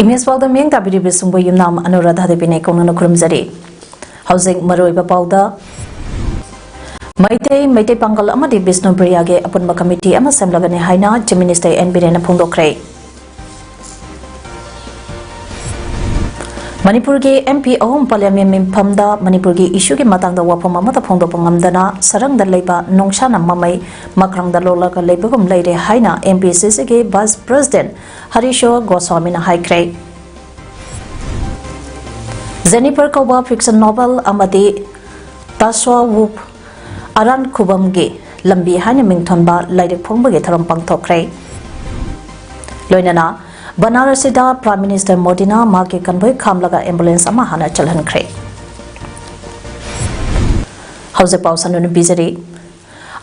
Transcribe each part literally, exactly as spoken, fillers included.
Image ꯄꯥꯎꯗ ꯃꯤꯠꯌꯦꯡ ꯇꯥꯕꯤꯔꯤꯕꯁꯤꯡꯕꯨ ꯌꯨꯝꯅꯥꯝ ꯑꯅꯨꯔꯥꯙꯥ ꯗꯦꯕꯤꯅ ꯏꯀꯣꯛꯅꯅ ꯈꯨꯔꯨꯝꯖꯔꯤ꯫ ꯍꯧꯖꯤꯛ ꯃꯔꯨꯑꯣꯏꯕ ꯄꯥꯎꯗ, ꯃꯩꯇꯩ, ꯃꯩꯇꯩ ꯄꯥꯡꯒꯜ ꯑꯃꯗꯤ ꯕꯤꯁꯅꯨꯄ꯭ꯔꯤꯌꯥꯒꯤ ꯑꯄꯨꯟꯕ ꯀꯃꯤꯇꯤ ꯑꯃ ꯁꯦꯝꯂꯒꯅꯤ ꯍꯥꯏꯅ Chief Minister ꯑꯦꯟ ꯕꯤꯔꯦꯟꯅ ꯐꯣꯡꯗꯣꯛꯈ꯭ꯔꯦ꯫ ꯃꯅꯤꯄꯨꯔꯒꯤ ꯑꯦꯝ ꯄꯤ ꯑꯍꯨꯝ Parliament ꯃꯤꯐꯝꯗ ꯃꯅꯤꯄꯨꯔꯒꯤ ꯏꯁꯨꯒꯤ ꯃꯇꯥꯡꯗ ꯋꯥꯐꯝ ꯑꯃꯠꯇ ꯐꯣꯡꯗꯣꯛꯄ ꯉꯝꯗꯅ ꯁꯔꯪꯗ ꯂꯩꯕ ꯅꯣꯡꯁꯥꯅ ꯃꯃꯩ ꯃꯈ꯭ꯔꯪꯗ ꯂꯣꯜꯂꯒ ꯂꯩꯕꯒꯨꯝ ꯂꯩꯔꯦ ꯍꯥꯏꯅ ꯑꯦꯝ ꯄꯤ ꯁꯤ ꯁꯤꯒꯤ Vice President ꯍꯔꯤꯁꯣ ꯒꯣꯁ꯭ꯋꯥꯃꯤꯅ ꯍꯥꯏꯈ꯭ꯔꯦ꯫ ꯖꯦꯅꯤꯐꯔ ꯀꯧꯕ fiction novel ꯑꯃꯗꯤ ꯇꯥꯁ꯭ꯋꯥꯋꯨꯐ ꯑꯔꯥꯟ ꯈꯨꯕꯝꯒꯤ ꯂꯝꯕꯤ ꯍꯥꯏꯅ ꯃꯤꯡꯊꯣꯟꯕ ꯂꯥꯏꯔꯤꯛ ꯐꯣꯡꯕꯒꯤ ꯊꯧꯔꯝ ꯄꯥꯡꯊꯣꯛꯈ꯭ꯔꯦ꯫ ꯂꯣꯏꯅꯅ ꯕꯅꯥꯔꯁꯤꯗ Prime Minister ꯃꯣꯗꯤꯅ ꯃꯍꯥꯛꯀꯤ convoy ꯈꯥꯝꯂꯒ ambulance ꯑꯃ ꯍꯥꯟꯅ ꯆꯠꯍꯟꯈ꯭ꯔꯦ꯫ ꯍꯧꯖꯤꯛ ꯄꯥꯎ ꯁꯟꯗꯨꯅ ꯄꯤꯖꯔꯤ꯫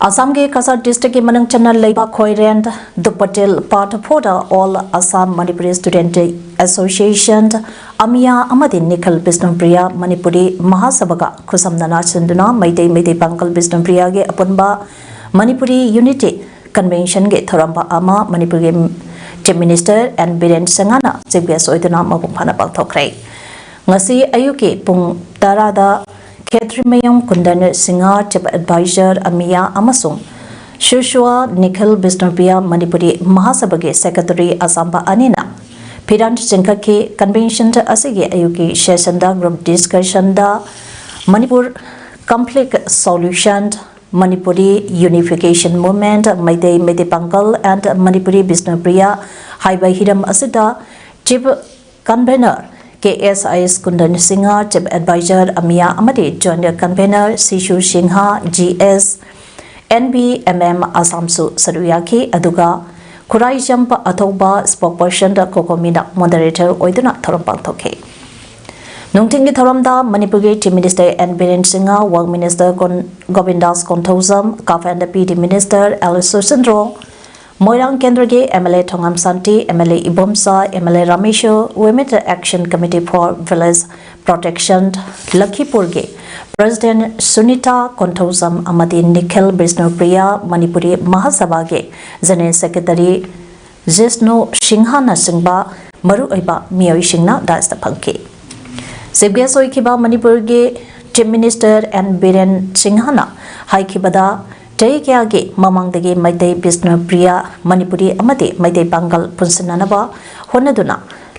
ꯑꯁꯥꯝꯒꯤ ꯀꯆꯥꯔ districtꯀꯤ ꯃꯅꯨꯡ ꯆꯟꯅ ꯂꯩꯕ ꯈꯣꯏꯔꯦꯟ ꯗꯨꯄꯇꯤꯜ Part fourꯗ All Assam Manipuri Student Association, ꯑꯃꯤꯌꯥ, ꯑꯃꯗꯤ ꯅꯤꯈꯤꯜ ꯕꯤꯁꯅꯨꯄ꯭ꯔꯤꯌꯥ ꯃꯅꯤꯄꯨꯔꯤ ꯃꯍꯥꯁꯚꯥꯒ ꯈꯨꯠꯁꯝꯅꯅ ꯁꯤꯟꯗꯨꯅ ꯃꯩꯇꯩ, ꯃꯩꯇꯩ ꯄꯥꯡꯒꯜ ꯕꯤꯁꯅꯨꯄ꯭ꯔꯤꯌꯥꯒꯤ ꯑꯄꯨꯟꯕ ꯃꯅꯤꯄꯨꯔꯤ unity conventionꯒꯤ ꯊꯧꯔꯝ ꯑꯃ ꯃꯅꯤꯄꯨꯔꯒꯤ Chief Minister ꯑꯦꯟ ꯕꯤꯔꯦꯟ ꯁꯤꯡꯍꯅ chief guest ꯑꯣꯏꯗꯨꯅ ꯃꯄꯨꯡ ꯐꯥꯅ ꯄꯥꯡꯊꯣꯛꯈ꯭ꯔꯦ꯫ ꯉꯁꯤ ꯑꯌꯨꯛꯀꯤ ꯄꯨꯡ ꯇꯔꯥꯗ ꯈꯦꯇ꯭ꯔꯤꯃꯌꯨꯝ ꯀꯨꯟꯗꯟ ꯁꯤꯡꯍ, Chief Advisor ꯑꯃꯤꯌꯥ, ꯑꯃꯁꯨꯡ ꯁꯨꯁ꯭ꯋꯥ ꯅꯤꯈꯤꯜ ꯕꯤꯁꯅꯨꯄ꯭ꯔꯤꯌꯥ ꯃꯅꯤꯄꯨꯔꯤ ꯃꯍꯥꯁꯚꯥꯒꯤ secretary ꯑꯁꯥꯝꯕ ꯑꯅꯤꯅ ꯐꯤꯔꯥꯟ ꯆꯤꯡꯈꯠꯈꯤ꯫ Convention ꯑꯁꯤꯒꯤ ꯑꯌꯨꯛꯀꯤ sessionꯗ group discussionꯗ Manipur conflict solution, Manipuri unification movement, Meitei, Meitei ꯄꯥꯡꯒꯜ and ꯃꯅꯤꯄꯨꯔꯤ ꯕꯤꯁꯅꯨꯄ꯭ꯔꯤꯌꯥ ꯍꯥꯏꯕ ꯍꯤꯔꯝ ꯑꯁꯤꯗ Chief Convener ꯀꯦ ꯑꯦꯁ ꯑꯥꯏ ꯑꯦꯁ ꯀꯨꯟꯗꯟ ꯁꯤꯡꯍ, Chief Advisor ꯑꯃꯤꯌꯥ ꯑꯃꯗꯤ Joint Convener Sishu Singh, G S, N B M M ꯑꯁꯥꯝꯁꯨ ꯁꯔꯨꯛ ꯌꯥꯈꯤ꯫ ꯑꯗꯨꯒ ꯈꯨꯔꯥꯏꯖꯝ ꯑꯊꯧꯕ, spokesperson ꯀꯣꯀꯣꯃꯤꯅ moderator ꯑꯣꯏꯗꯨꯅ ꯊꯧꯔꯝ ꯄꯥꯡꯊꯣꯛꯈꯤ꯫ ꯅꯨꯡꯊꯤꯜꯒꯤ ꯊꯧꯔꯝꯗ ꯃꯅꯤꯄꯨꯔꯒꯤ Chief Minister N Biren Singh, Work Minister ꯒꯣꯟ-, Govindas Konthoujam, CAF and P D Minister L Susindro, Moirang ꯀꯦꯟꯗ꯭ꯔꯒꯤ M L A Thongam Shanti, M L A Ibomcha, M L A Rameshwor, Women Action Committee for Village Protection ꯂꯈꯤꯄꯨꯔꯒꯤ President ꯁꯨꯅꯤꯇꯥ ꯀꯣꯟꯊꯧꯖꯝ ꯑꯃꯗꯤ ꯅꯤꯈꯤꯜ ꯕꯤꯁꯅꯨꯄ꯭ꯔꯤꯌꯥ ꯃꯅꯤꯄꯨꯔꯤ ꯃꯍꯥꯁꯚꯥꯒꯤ General Secretary ꯖꯤꯁꯅꯨ ꯁꯤꯡꯍꯅꯆꯤꯡꯕ ꯃꯔꯨꯑꯣꯏꯕ ꯃꯤꯑꯣꯏꯁꯤꯡꯅ ꯗꯥꯏꯁꯇ ꯐꯪꯈꯤ꯫ ꯆꯤꯐ ꯒꯦꯁ ꯑꯣꯏꯈꯤꯕ ꯃꯅꯤꯄꯨꯔꯒꯤ chief minister and Biren ꯁꯤꯡꯍꯅ ꯍꯥꯏꯈꯤꯕꯗ, ꯆꯍꯤ ꯀꯌꯥꯒꯤ ꯃꯃꯥꯡꯗꯒꯤ ꯃꯩꯇꯩ ꯕꯤꯁꯅꯨꯄ꯭ꯔꯤꯌꯥ ꯃꯅꯤꯄꯨꯔꯤ ꯑꯃꯗꯤ ꯃꯩꯇꯩ ꯄꯥꯡꯒꯜ ꯄꯨꯟꯁꯤꯟꯅꯅꯕ ꯍꯣꯠꯅꯗꯨꯅ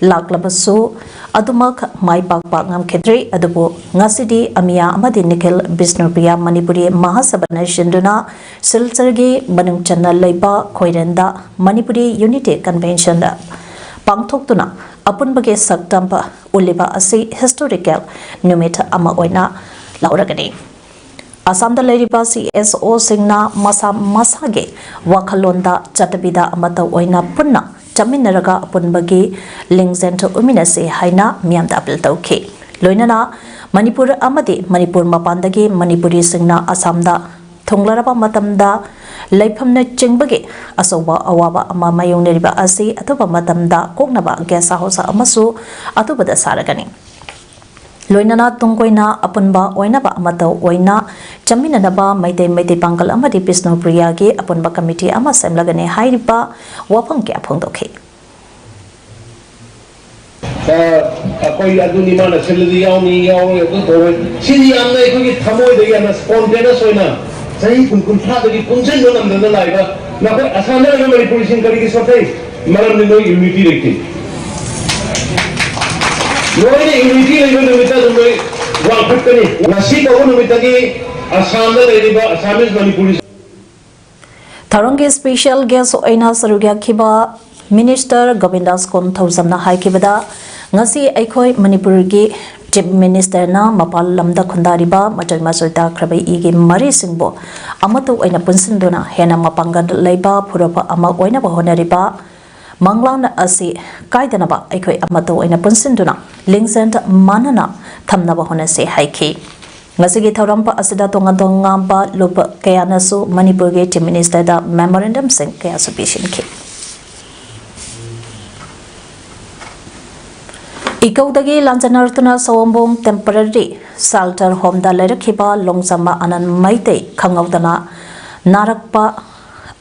ꯂꯥꯛꯂꯕꯁꯨ, ꯑꯗꯨꯃꯛ ꯃꯥꯏ ꯄꯥꯛꯄ ꯉꯝꯈꯤꯗ꯭ꯔꯦ꯫ ꯑꯗꯨꯕꯨ ꯉꯁꯤꯗꯤ ꯑꯃꯤꯌꯥ ꯑꯃꯗꯤ ꯅꯤꯈꯤꯜ ꯕꯤꯁꯅꯨꯄ꯭ꯔꯤꯌꯥ ꯃꯅꯤꯄꯨꯔꯤ ꯃꯍꯥꯁꯚꯥꯅ ꯁꯤꯟꯗꯨꯅ ꯁꯤꯜꯆꯔꯒꯤ ꯃꯅꯨꯡ ꯆꯟꯅ ꯂꯩꯕ ꯈꯣꯏꯔꯦꯟꯗ ꯃꯅꯤꯄꯨꯔꯤ ꯌꯨꯅꯤꯇꯤ ꯀꯟꯚꯦꯟꯁꯟ ꯄꯥꯡꯊꯣꯛꯇꯨꯅ ꯑꯄꯨꯟꯕꯒꯤ ꯁꯛꯇꯝ ꯎꯠꯂꯤꯕ ꯑꯁꯤ ꯍꯤꯁꯇꯣꯔꯤꯀꯦꯜ ꯅꯨꯃꯤꯠ ꯑꯃ ꯑꯣꯏꯅ ꯂꯧꯔꯒꯅꯤ꯫ ꯑꯁꯥꯝꯗ ꯂꯩꯔꯤꯕ ꯁꯤ ꯑꯦꯁ ꯑꯣꯁꯤꯡꯅ ꯃꯁꯥ ꯃꯁꯥꯒꯤ ꯋꯥꯈꯜꯂꯣꯟꯗ ꯆꯠꯇꯕꯤꯗ ꯑꯃꯠꯇ ꯑꯣꯏꯅ ꯄꯨꯟꯅ ꯆꯠꯃꯤꯟꯅꯔꯒ ꯑꯄꯨꯟꯕꯒꯤ ꯂꯤꯡꯖꯦꯜ ꯎꯠꯃꯤꯟꯅꯁꯤ ꯍꯥꯏꯅ ꯃꯤꯌꯥꯝꯗ ꯑꯄꯤꯜ ꯇꯧꯈꯤ꯫ ꯂꯣꯏꯅꯅ ꯃꯅꯤꯄꯨꯔ ꯑꯃꯗꯤ ꯃꯅꯤꯄꯨꯔ ꯃꯄꯥꯟꯗꯒꯤ ꯃꯅꯤꯄꯨꯔꯤꯁꯤꯡꯅ ꯑꯁꯥꯝꯗ ꯊꯨꯡꯂꯔꯕ ꯃꯇꯝꯗ ꯂꯩꯐꯝꯅꯆꯤꯡꯕꯒꯤ ꯑꯆꯧꯕ ꯑꯋꯥꯕ ꯑꯃ ꯃꯥꯌꯣꯛꯅꯔꯤꯕ ꯑꯁꯤ ꯑꯊꯨꯕ ꯃꯇꯝꯗ ꯀꯣꯛꯅꯕ ꯒꯦꯁ ꯍꯥꯎꯁ ꯑꯃꯁꯨ ꯑꯊꯨꯕꯗ ꯁꯥꯔꯒꯅꯤ꯫ ꯂꯣꯏꯅꯅ ꯇꯨꯡ ꯀꯣꯏꯅ ꯑꯄꯨꯟꯕ ꯑꯣꯏꯅꯕ ꯑꯃꯠꯇ ꯑꯣꯏꯅ ꯆꯠꯃꯤꯟꯅꯅꯕ ꯃꯩꯇꯩ ꯃꯩꯇꯩ ꯄꯥꯡꯒꯜ ꯑꯃꯗꯤ ꯕꯤꯁꯅꯨꯄ꯭ꯔꯤꯌꯥꯒꯤ ꯑꯄꯨꯟꯕ ꯀꯃꯤꯇꯤ ꯑꯃ ꯁꯦꯝꯂꯒꯅꯤ ꯍꯥꯏꯔꯤꯕ ꯋꯥꯐꯝ ꯀꯌꯥ ꯐꯣꯡꯗꯣꯛꯈꯤ꯫ ꯑ, ꯑꯩꯈꯣꯏ ꯑꯗꯨꯅꯤ ꯃꯥꯅ ꯁꯤꯜꯂꯗꯤ ꯌꯥꯎꯅꯤ, ꯌꯥꯎꯔꯣꯏ ꯑꯗꯨ ꯇꯧꯔꯣꯏ꯫ ꯁꯤꯗꯤ ꯌꯥꯝꯅ ꯑꯩꯈꯣꯏꯒꯤ ꯊꯃꯣꯏꯗ ꯌꯥꯝꯅ spontaneous ꯑꯣꯏꯅ ꯆꯍꯤ ꯀꯨꯟ, ꯀꯨꯟꯊ꯭ꯔꯥꯗꯒꯤ ꯄꯨꯟꯁꯤꯟꯕ ꯉꯝꯗꯅ ꯂꯥꯛꯏꯕ ꯅꯈꯣꯏ ꯑꯁꯥꯝꯗ ꯂꯩꯕ ꯃꯅꯤꯄꯨꯔꯤꯁꯤꯡ ꯀꯔꯤꯒꯤ ꯁꯣꯊꯩ? ꯃꯔꯝꯗꯤ ꯅꯣꯏ unity ꯂꯩꯇꯦ꯫ ꯅꯣꯏꯅ unity ꯂꯩꯕ ꯅꯨꯃꯤꯠꯇ ꯑꯗꯨꯝ ꯅꯣꯏ ꯋꯥꯡꯈꯠꯀꯅꯤ꯫ ꯉꯁꯤ ꯇꯧꯕ ꯅꯨꯃꯤꯠꯇꯒꯤ ꯑꯁꯥꯝꯗ ꯂꯩꯔꯤꯕ Assamese ꯃꯅꯤꯄꯨꯔꯤ ꯊꯧꯔꯝꯒꯤ ꯁ꯭ꯄꯦꯁꯤꯌꯦꯜ ꯒꯦꯁ ꯑꯣꯏꯅ ꯁꯔꯨꯛ ꯌꯥꯈꯤꯕ ꯃꯤꯅꯤꯁꯇꯔ ꯒꯣꯕꯤꯟꯗꯥꯁ ꯀꯣꯟꯊꯧꯖꯝꯅ ꯍꯥꯏꯈꯤꯕꯗ, ꯉꯁꯤ ꯑꯩꯈꯣꯏ ꯃꯅꯤꯄꯨꯔꯒꯤ ꯆꯤꯐ ꯃꯤꯅꯤꯁꯇꯔꯅ ꯃꯄꯥꯟ ꯂꯝꯗ ꯈꯨꯟꯗꯥꯔꯤꯕ ꯃꯆꯣꯏ ꯃꯆꯣꯏ ꯇꯥꯈ꯭ꯔꯕ ꯏꯒꯤ ꯃꯔꯤꯁꯤꯡꯕꯨ ꯑꯃꯠꯇ ꯑꯣꯏꯅ ꯄꯨꯟꯁꯤꯟꯗꯨꯅ ꯍꯦꯟꯅ ꯃꯄꯥꯡꯒꯜ ꯂꯩꯕ ꯐꯨꯔꯨꯞ ꯑꯃ ꯑꯣꯏꯅꯕ ꯍꯣꯠꯅꯔꯤꯕ ꯃꯪꯂꯥꯟ ꯑꯁꯤ ꯀꯥꯏꯗꯅꯕ ꯑꯩꯈꯣꯏ ꯑꯃꯠꯇ ꯑꯣꯏꯅ ꯄꯨꯟꯁꯤꯟꯗꯨꯅ ꯂꯤꯡꯖꯦꯜ ꯃꯥꯟꯅꯅ ꯊꯝꯅꯕ ꯍꯣꯠꯅꯁꯤ ꯍꯥꯏꯈꯤ꯫ ꯉꯁꯤꯒꯤ ꯊꯧꯔꯝ ꯑꯁꯤꯗ ꯇꯣꯉꯥꯟ ꯇꯣꯉꯥꯟꯕ ꯂꯨꯞ ꯀꯌꯥꯅꯁꯨ ꯃꯅꯤꯄꯨꯔꯒꯤ ꯆꯤꯐ ꯃꯤꯅꯤꯁꯇꯔꯗ ꯃꯦꯃꯣꯔꯦꯟꯗꯝꯁꯤꯡ ꯀꯌꯥꯁꯨ ꯄꯤꯁꯤꯟꯈꯤ꯫ ꯏꯀꯧꯗꯒꯤ ꯂꯥꯟꯖꯦꯟꯅꯔꯛꯇꯨꯅ ꯁꯑꯣꯝꯕꯨꯡ ꯇꯦꯝꯄꯔꯔꯤ ꯁꯦꯜꯇꯔ ꯍꯣꯝꯗ ꯂꯩꯔꯛꯈꯤꯕ ꯂꯣꯡꯖꯝꯕ ꯑꯅꯟ ꯃꯩꯇꯩ ꯈꯪꯍꯧꯗꯅ ꯅꯥꯔꯛꯄ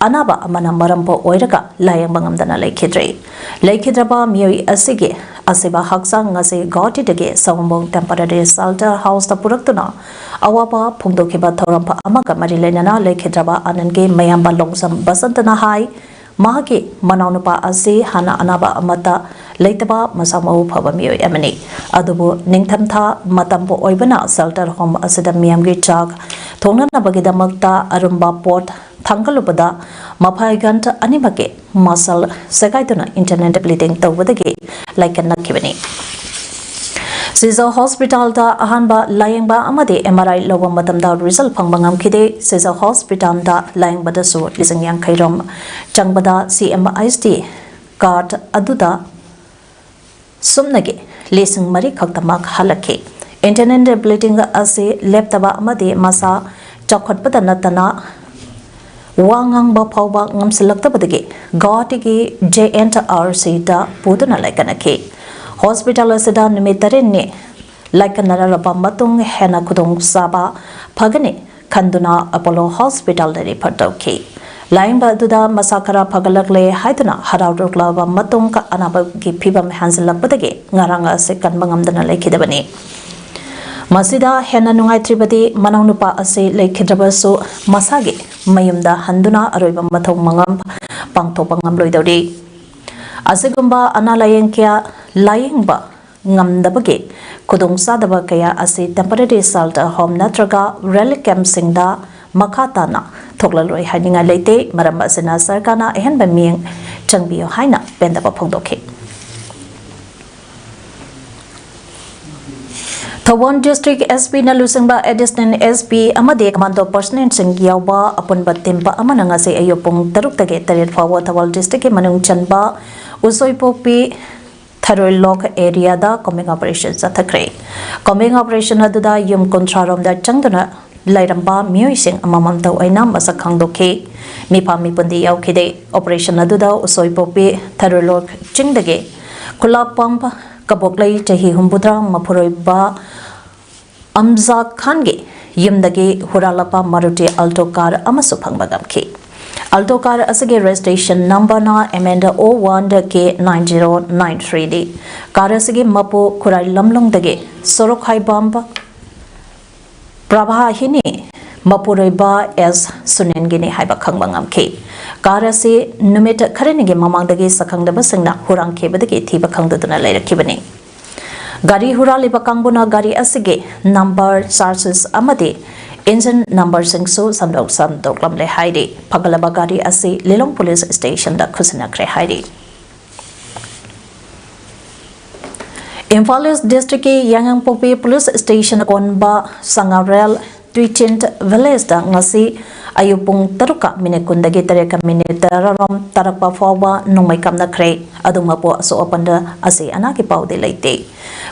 ꯑꯅꯥꯕ ꯑꯃꯅ ꯃꯔꯝ ꯑꯣꯏꯔꯒ ꯂꯥꯌꯦꯡꯕ ꯉꯝꯗꯅ ꯂꯩꯈꯤꯗ꯭ꯔꯦ꯫ ꯂꯩꯈꯤꯗ꯭ꯔꯕ ꯃꯤꯑꯣꯏ ꯑꯁꯤꯒꯤ ꯑꯁꯤꯕ ꯍꯛꯆꯥꯡ ꯑꯁꯤ ꯒꯧꯍꯥꯇꯤꯗꯒꯤ ꯁꯋꯣꯝꯕꯣꯡ ꯇꯦꯝꯄꯔꯦꯔꯤ ꯁꯦꯜꯇꯔ ꯍꯥꯎꯁꯇ ꯄꯨꯔꯛꯇꯨꯅ ꯑꯋꯥꯕ ꯐꯣꯡꯗꯣꯛꯈꯤꯕ ꯊꯧꯔꯝ ꯑꯃꯒ ꯃꯔꯤ ꯂꯩꯅꯅ ꯂꯩꯈꯤꯗ꯭ꯔꯕ ꯑꯅꯟꯒꯤ ꯃꯌꯥꯝꯕ ꯂꯣꯡꯖꯝ ꯕꯁꯟꯇꯅ ꯍꯥꯏ, ꯃꯍꯥꯛꯀꯤ ꯃꯅꯥꯎꯅꯨꯄꯥ ꯑꯁꯤ ꯍꯥꯟꯅ ꯑꯅꯥꯕ ꯑꯃꯠꯇ ꯂꯩꯇꯕ ꯃꯁꯥ ꯃꯎ ꯐꯕ ꯃꯤꯑꯣꯏ ꯑꯃꯅꯤ꯫ ꯑꯗꯨꯕꯨ ꯅꯤꯡꯊꯝꯊꯥ ꯃꯇꯝꯕꯨ ꯑꯣꯏꯕꯅ ꯁꯦꯜꯇꯔ ꯍꯣꯝ ꯑꯁꯤꯗ ꯃꯤꯌꯥꯝꯒꯤ ꯆꯥꯛ ꯊꯣꯡꯅꯅꯕꯒꯤꯗꯃꯛꯇ ꯑꯔꯨꯝꯕ ꯄꯣꯠ ꯊꯥꯡꯒꯠꯂꯨꯕꯗ ꯃꯐꯥꯏꯒꯟ ꯑꯅꯤꯃꯛꯀꯤ ꯃꯁꯜ ꯁꯦꯒꯥꯏꯗꯨꯅ ꯏꯟꯇꯔꯅꯦꯜ ꯕ꯭ꯂꯤꯗꯤꯡ ꯇꯧꯕꯗꯒꯤ ꯂꯥꯏꯀꯠꯅꯈꯤꯕꯅꯤ꯫ ꯁꯤꯖ ꯍꯣꯁꯄꯤꯇꯥꯜꯗ ꯑꯍꯥꯟꯕ ꯂꯥꯌꯦꯡꯕ ꯑꯃꯗꯤ ꯑꯦꯝ ꯑꯥꯔ ꯑꯥꯏ ꯂꯧꯕ ꯃꯇꯝꯗ ꯔꯤꯖꯜ ꯐꯪꯕ ꯉꯝꯈꯤꯗꯦ꯫ ꯁꯤꯖ ꯍꯣꯁꯄꯤꯇꯥꯜꯗ ꯂꯥꯌꯦꯡꯕꯗꯁꯨ ꯂꯤꯁꯤꯡ ꯌꯥꯡꯈꯩ ꯔꯣꯝ ꯆꯪꯕꯗ ꯁꯤ ꯑꯦꯝ ꯑꯥꯏ ꯑꯦꯁ ꯇꯤ ꯀꯥꯔꯗ ꯑꯗꯨꯗ ꯁꯨꯞꯅꯒꯤ ꯂꯤꯁꯤꯡ ꯃꯔꯤ ꯈꯛꯇꯃꯛ ꯍꯜꯂꯛꯈꯤ꯫ ꯏꯟꯇꯔꯅꯦꯜ ꯕ꯭ꯂꯤꯗꯤꯡ ꯑꯁꯤ ꯂꯦꯞꯇꯕ ꯑꯃꯗꯤ ꯃꯁꯥ ꯆꯥꯎꯈꯠꯄꯗ ꯅꯠꯇꯅ ꯋꯥ ꯉꯥꯡꯕ ꯐꯥꯎꯕ ꯉꯝꯁꯤꯜꯂꯛꯇꯕꯗꯒꯤ ꯒꯧꯍꯥꯇꯤꯒꯤ ꯖꯦ ꯑꯦꯟ ꯑꯥꯔ ꯁꯤꯗ ꯄꯨꯗꯨꯅ ꯂꯥꯏꯀꯠꯅꯈꯤ꯫ ꯍꯣꯁꯄꯤꯇꯥꯜ ꯑꯁꯤꯗ ꯅꯨꯃꯤꯠ ꯇꯔꯦꯠꯅꯤ ꯂꯥꯏꯀꯠꯅꯔꯕ ꯃꯇꯨꯡ ꯍꯦꯟꯅ ꯈꯨꯗꯣꯡꯆꯥꯕ ꯐꯒꯅꯤ ꯈꯟꯗꯨꯅ ꯑꯄꯣꯂꯣ ꯍꯣꯁꯄꯤꯇꯥꯜꯗ ꯔꯤꯐꯔ ꯇꯧꯈꯤ꯫ ꯂꯥꯌꯦꯡꯕ ꯑꯗꯨꯗ ꯃꯁꯥ ꯈꯔ ꯐꯒꯠꯂꯛꯂꯦ ꯍꯥꯏꯗꯨꯅ ꯍꯔꯥꯎꯔꯛꯂꯕ ꯃꯇꯨꯡ ꯑꯅꯥꯕꯒꯤ ꯐꯤꯕꯝ ꯍꯦꯟꯖꯤꯜꯂꯛꯄꯗꯒꯤ ꯉꯔꯥꯡ ꯑꯁꯤ ꯀꯟꯕ ꯉꯝꯗꯅ ꯂꯩꯈꯤꯗꯕꯅꯤ꯫ ꯃꯁꯤꯗ ꯍꯦꯟꯅ ꯅꯨꯡꯉꯥꯏꯇ꯭ꯔꯤꯕꯗꯤ ꯃꯅꯥꯎꯅꯨꯄꯥ ꯑꯁꯤ ꯂꯩꯈꯤꯗ꯭ꯔꯕꯁꯨ ꯃꯁꯥꯒꯤ ꯃꯌꯨꯝꯗ ꯍꯟꯗꯨꯅ ꯑꯔꯣꯏꯕ ꯃꯊꯧ ꯃꯉꯝ ꯄꯥꯡꯊꯣꯛꯄ ꯉꯝꯂꯣꯏꯗꯧꯔꯤ꯫ ꯑꯁꯤꯒꯨꯝꯕ ꯑꯅꯥ ꯂꯥꯌꯦꯡ ꯀꯌꯥ ꯂꯥꯌꯦꯡꯕ ꯉꯝꯗꯕꯒꯤ ꯈꯨꯗꯣꯡꯆꯥꯗꯕ ꯀꯌꯥ ꯑꯁꯤ ꯇꯦꯝꯄꯔꯦꯔꯤ ꯁꯦꯜꯇꯔ ꯍꯣꯝ ꯅꯠꯇ꯭ꯔꯒ ꯔꯤꯂꯤꯐ ꯀꯦꯝꯞꯁꯤꯡꯗ ꯃꯈꯥ ꯇꯥꯅ ꯊꯣꯛꯂꯔꯣꯏ ꯍꯥꯏꯅꯤꯡꯉꯥꯏ ꯂꯩꯇꯦ꯫ ꯃꯔꯝ ꯑꯁꯤꯅ ꯁꯔꯀꯥꯔꯅ ꯑꯍꯦꯟꯕ ꯃꯤꯠꯌꯦꯡ ꯆꯪꯕꯤꯌꯨ ꯍꯥꯏꯅ ꯄꯦꯟꯗꯕ ꯐꯣꯡꯗꯣꯛꯈꯤ꯫ ꯊꯧꯕꯥꯜ ꯗꯤꯁꯇ꯭ꯔꯤꯛ ꯑꯦꯁ ꯄꯤꯅ ꯂꯨꯆꯤꯡꯕ ꯑꯦꯗꯤꯁꯅꯦꯜ ꯑꯦꯁ ꯄꯤ ꯑꯃꯗꯤ ꯀꯃꯥꯟꯗꯣ ꯄꯔꯁꯅꯦꯜꯁꯤꯡ ꯌꯥꯎꯕ ꯑꯄꯨꯟꯕ ꯇꯤꯝ ꯑꯃꯅ ꯉꯁꯤ ꯑꯌꯨꯛ ꯄꯨꯡ ꯇꯔꯨꯛꯇꯒꯤ ꯇꯔꯦꯠ ꯐꯥꯎꯕ ꯊꯧꯕꯥꯜ ꯗꯤꯁꯇ꯭ꯔꯤꯛꯀꯤ ꯃꯅꯨꯡ ꯆꯟꯕ ꯎꯁꯣꯏꯄꯣꯛꯄꯤ ꯊꯔꯣꯏ ꯂꯣꯛ ꯑꯦꯔꯤꯌꯥꯗ ꯀꯣꯝꯕꯤꯡ ꯑꯣꯄꯔꯦꯁꯟ ꯆꯠꯊꯈ꯭ꯔꯦ꯫ ꯀꯣꯝꯕꯤꯡ ꯑꯣꯄꯔꯦꯁꯟ ꯑꯗꯨꯗ ꯌꯨꯝ ꯀꯨꯟꯊ꯭ꯔꯥ ꯔꯣꯝꯗ ꯆꯪꯗꯨꯅ ꯂꯩꯔꯝꯕ ꯃꯤꯑꯣꯏꯁꯤꯡ ꯑꯃꯃꯝꯇ ꯑꯣꯏꯅ ꯃꯁꯛ ꯈꯪꯗꯣꯛꯈꯤ꯫ ꯃꯤꯐꯥ ꯃꯤꯄꯨꯟꯗꯤ ꯌꯥꯎꯈꯤꯗꯦ꯫ ꯑꯣꯄꯔꯦꯁꯟ ꯑꯗꯨꯗ ꯎꯁꯣꯏꯄꯣꯛꯄꯤ ꯊꯔꯣꯏ ꯂꯣꯛ ꯆꯤꯡꯗꯒꯤ ꯈꯨꯂꯥꯛꯄꯝ ꯀꯕꯣꯛꯂꯩ ꯆꯍꯤ ꯍꯨꯝꯐꯨꯇꯔꯥ ꯃꯄꯨꯔꯣꯏꯕ ꯑꯝꯖꯥ ꯈꯥꯟꯒꯤ ꯌꯨꯝꯗꯒꯤ ꯍꯨꯔꯥꯜꯂꯛꯄ ꯃꯥꯔꯨꯇꯤ ꯑꯜꯇꯣ ꯀꯥꯔ ꯑꯃꯁꯨ ꯐꯪꯕ ꯉꯝꯈꯤ꯫ Alto car ꯑꯁꯤꯒꯤ registration number ꯅ M N O one K nine zero nine three ꯅꯤ꯫ Car ꯑꯁꯤꯒꯤ ꯃꯄꯨ ꯈꯨꯔꯥꯏ ꯂꯝꯂꯣꯡꯗꯒꯤ ꯁꯣꯔꯣꯛ ꯍꯥꯏꯕꯝ ꯄ꯭ꯔꯚꯥꯍꯤꯅꯤ ꯃꯄꯨꯔꯣꯏꯕ ꯑꯦꯁ ꯁꯨꯅꯤꯟꯒꯤꯅꯤ ꯍꯥꯏꯕ ꯈꯪꯕ ꯉꯝꯈꯤ꯫ Car ꯑꯁꯤ ꯅꯨꯃꯤꯠ ꯈꯔꯅꯤꯒꯤ ꯃꯃꯥꯡꯗꯒꯤ ꯁꯛꯈꯪꯗꯕꯁꯤꯡꯅ ꯍꯨꯔꯥꯟꯈꯤꯕꯗꯒꯤ ꯊꯤꯕ ꯈꯪꯗꯗꯨꯅ ꯂꯩꯔꯛꯈꯤꯕꯅꯤ꯫ ꯒꯥꯔꯤ ꯍꯨꯔꯥꯜꯂꯤꯕ ꯀꯥꯡꯕꯨꯅ ꯒꯥꯔꯤ ꯑꯁꯤꯒꯤ number, chassis ꯑꯃꯗꯤ engine number ꯁꯤꯡꯁꯨ ꯁꯟꯗꯣꯛ ꯁꯟꯗꯣꯛꯂꯝꯂꯦ ꯍꯥꯏꯔꯤ꯫ ꯐꯒꯠꯂꯕ ꯒꯥꯔꯤ ꯑꯁꯤ ꯂꯤꯂꯣꯡ police station ꯗ ꯈꯨꯠꯁꯤꯟꯅꯈ꯭ꯔꯦ ꯍꯥꯏꯔꯤ꯫ ꯏꯝꯐꯥꯜ East district ꯀꯤ ꯌꯥꯏꯉꯪꯄꯣꯛꯄꯤ police station ꯀꯣꯟꯕ ꯁꯉꯥꯔꯦꯜ ꯇꯨꯏꯆꯤꯟ village ꯗ ꯉꯁꯤ ꯑꯌꯨꯛ ꯄꯨꯡ ꯇꯔꯨꯛꯀ minute ꯀꯨꯟꯗꯒꯤ ꯇꯔꯦꯠꯀ minute ꯇꯔꯥꯔꯣꯝ ꯇꯥꯔꯛꯄ ꯐꯥꯎꯕ ꯅꯣꯡꯃꯩ ꯀꯥꯞꯅꯈ꯭ꯔꯦ꯫ ꯑꯗꯨꯃꯛꯄꯨ ꯑꯁꯣꯛ ꯑꯄꯟ ꯑꯁꯤ ꯑꯅꯥꯒꯤ ꯄꯥꯎꯗꯤ ꯂꯩꯇꯦ꯫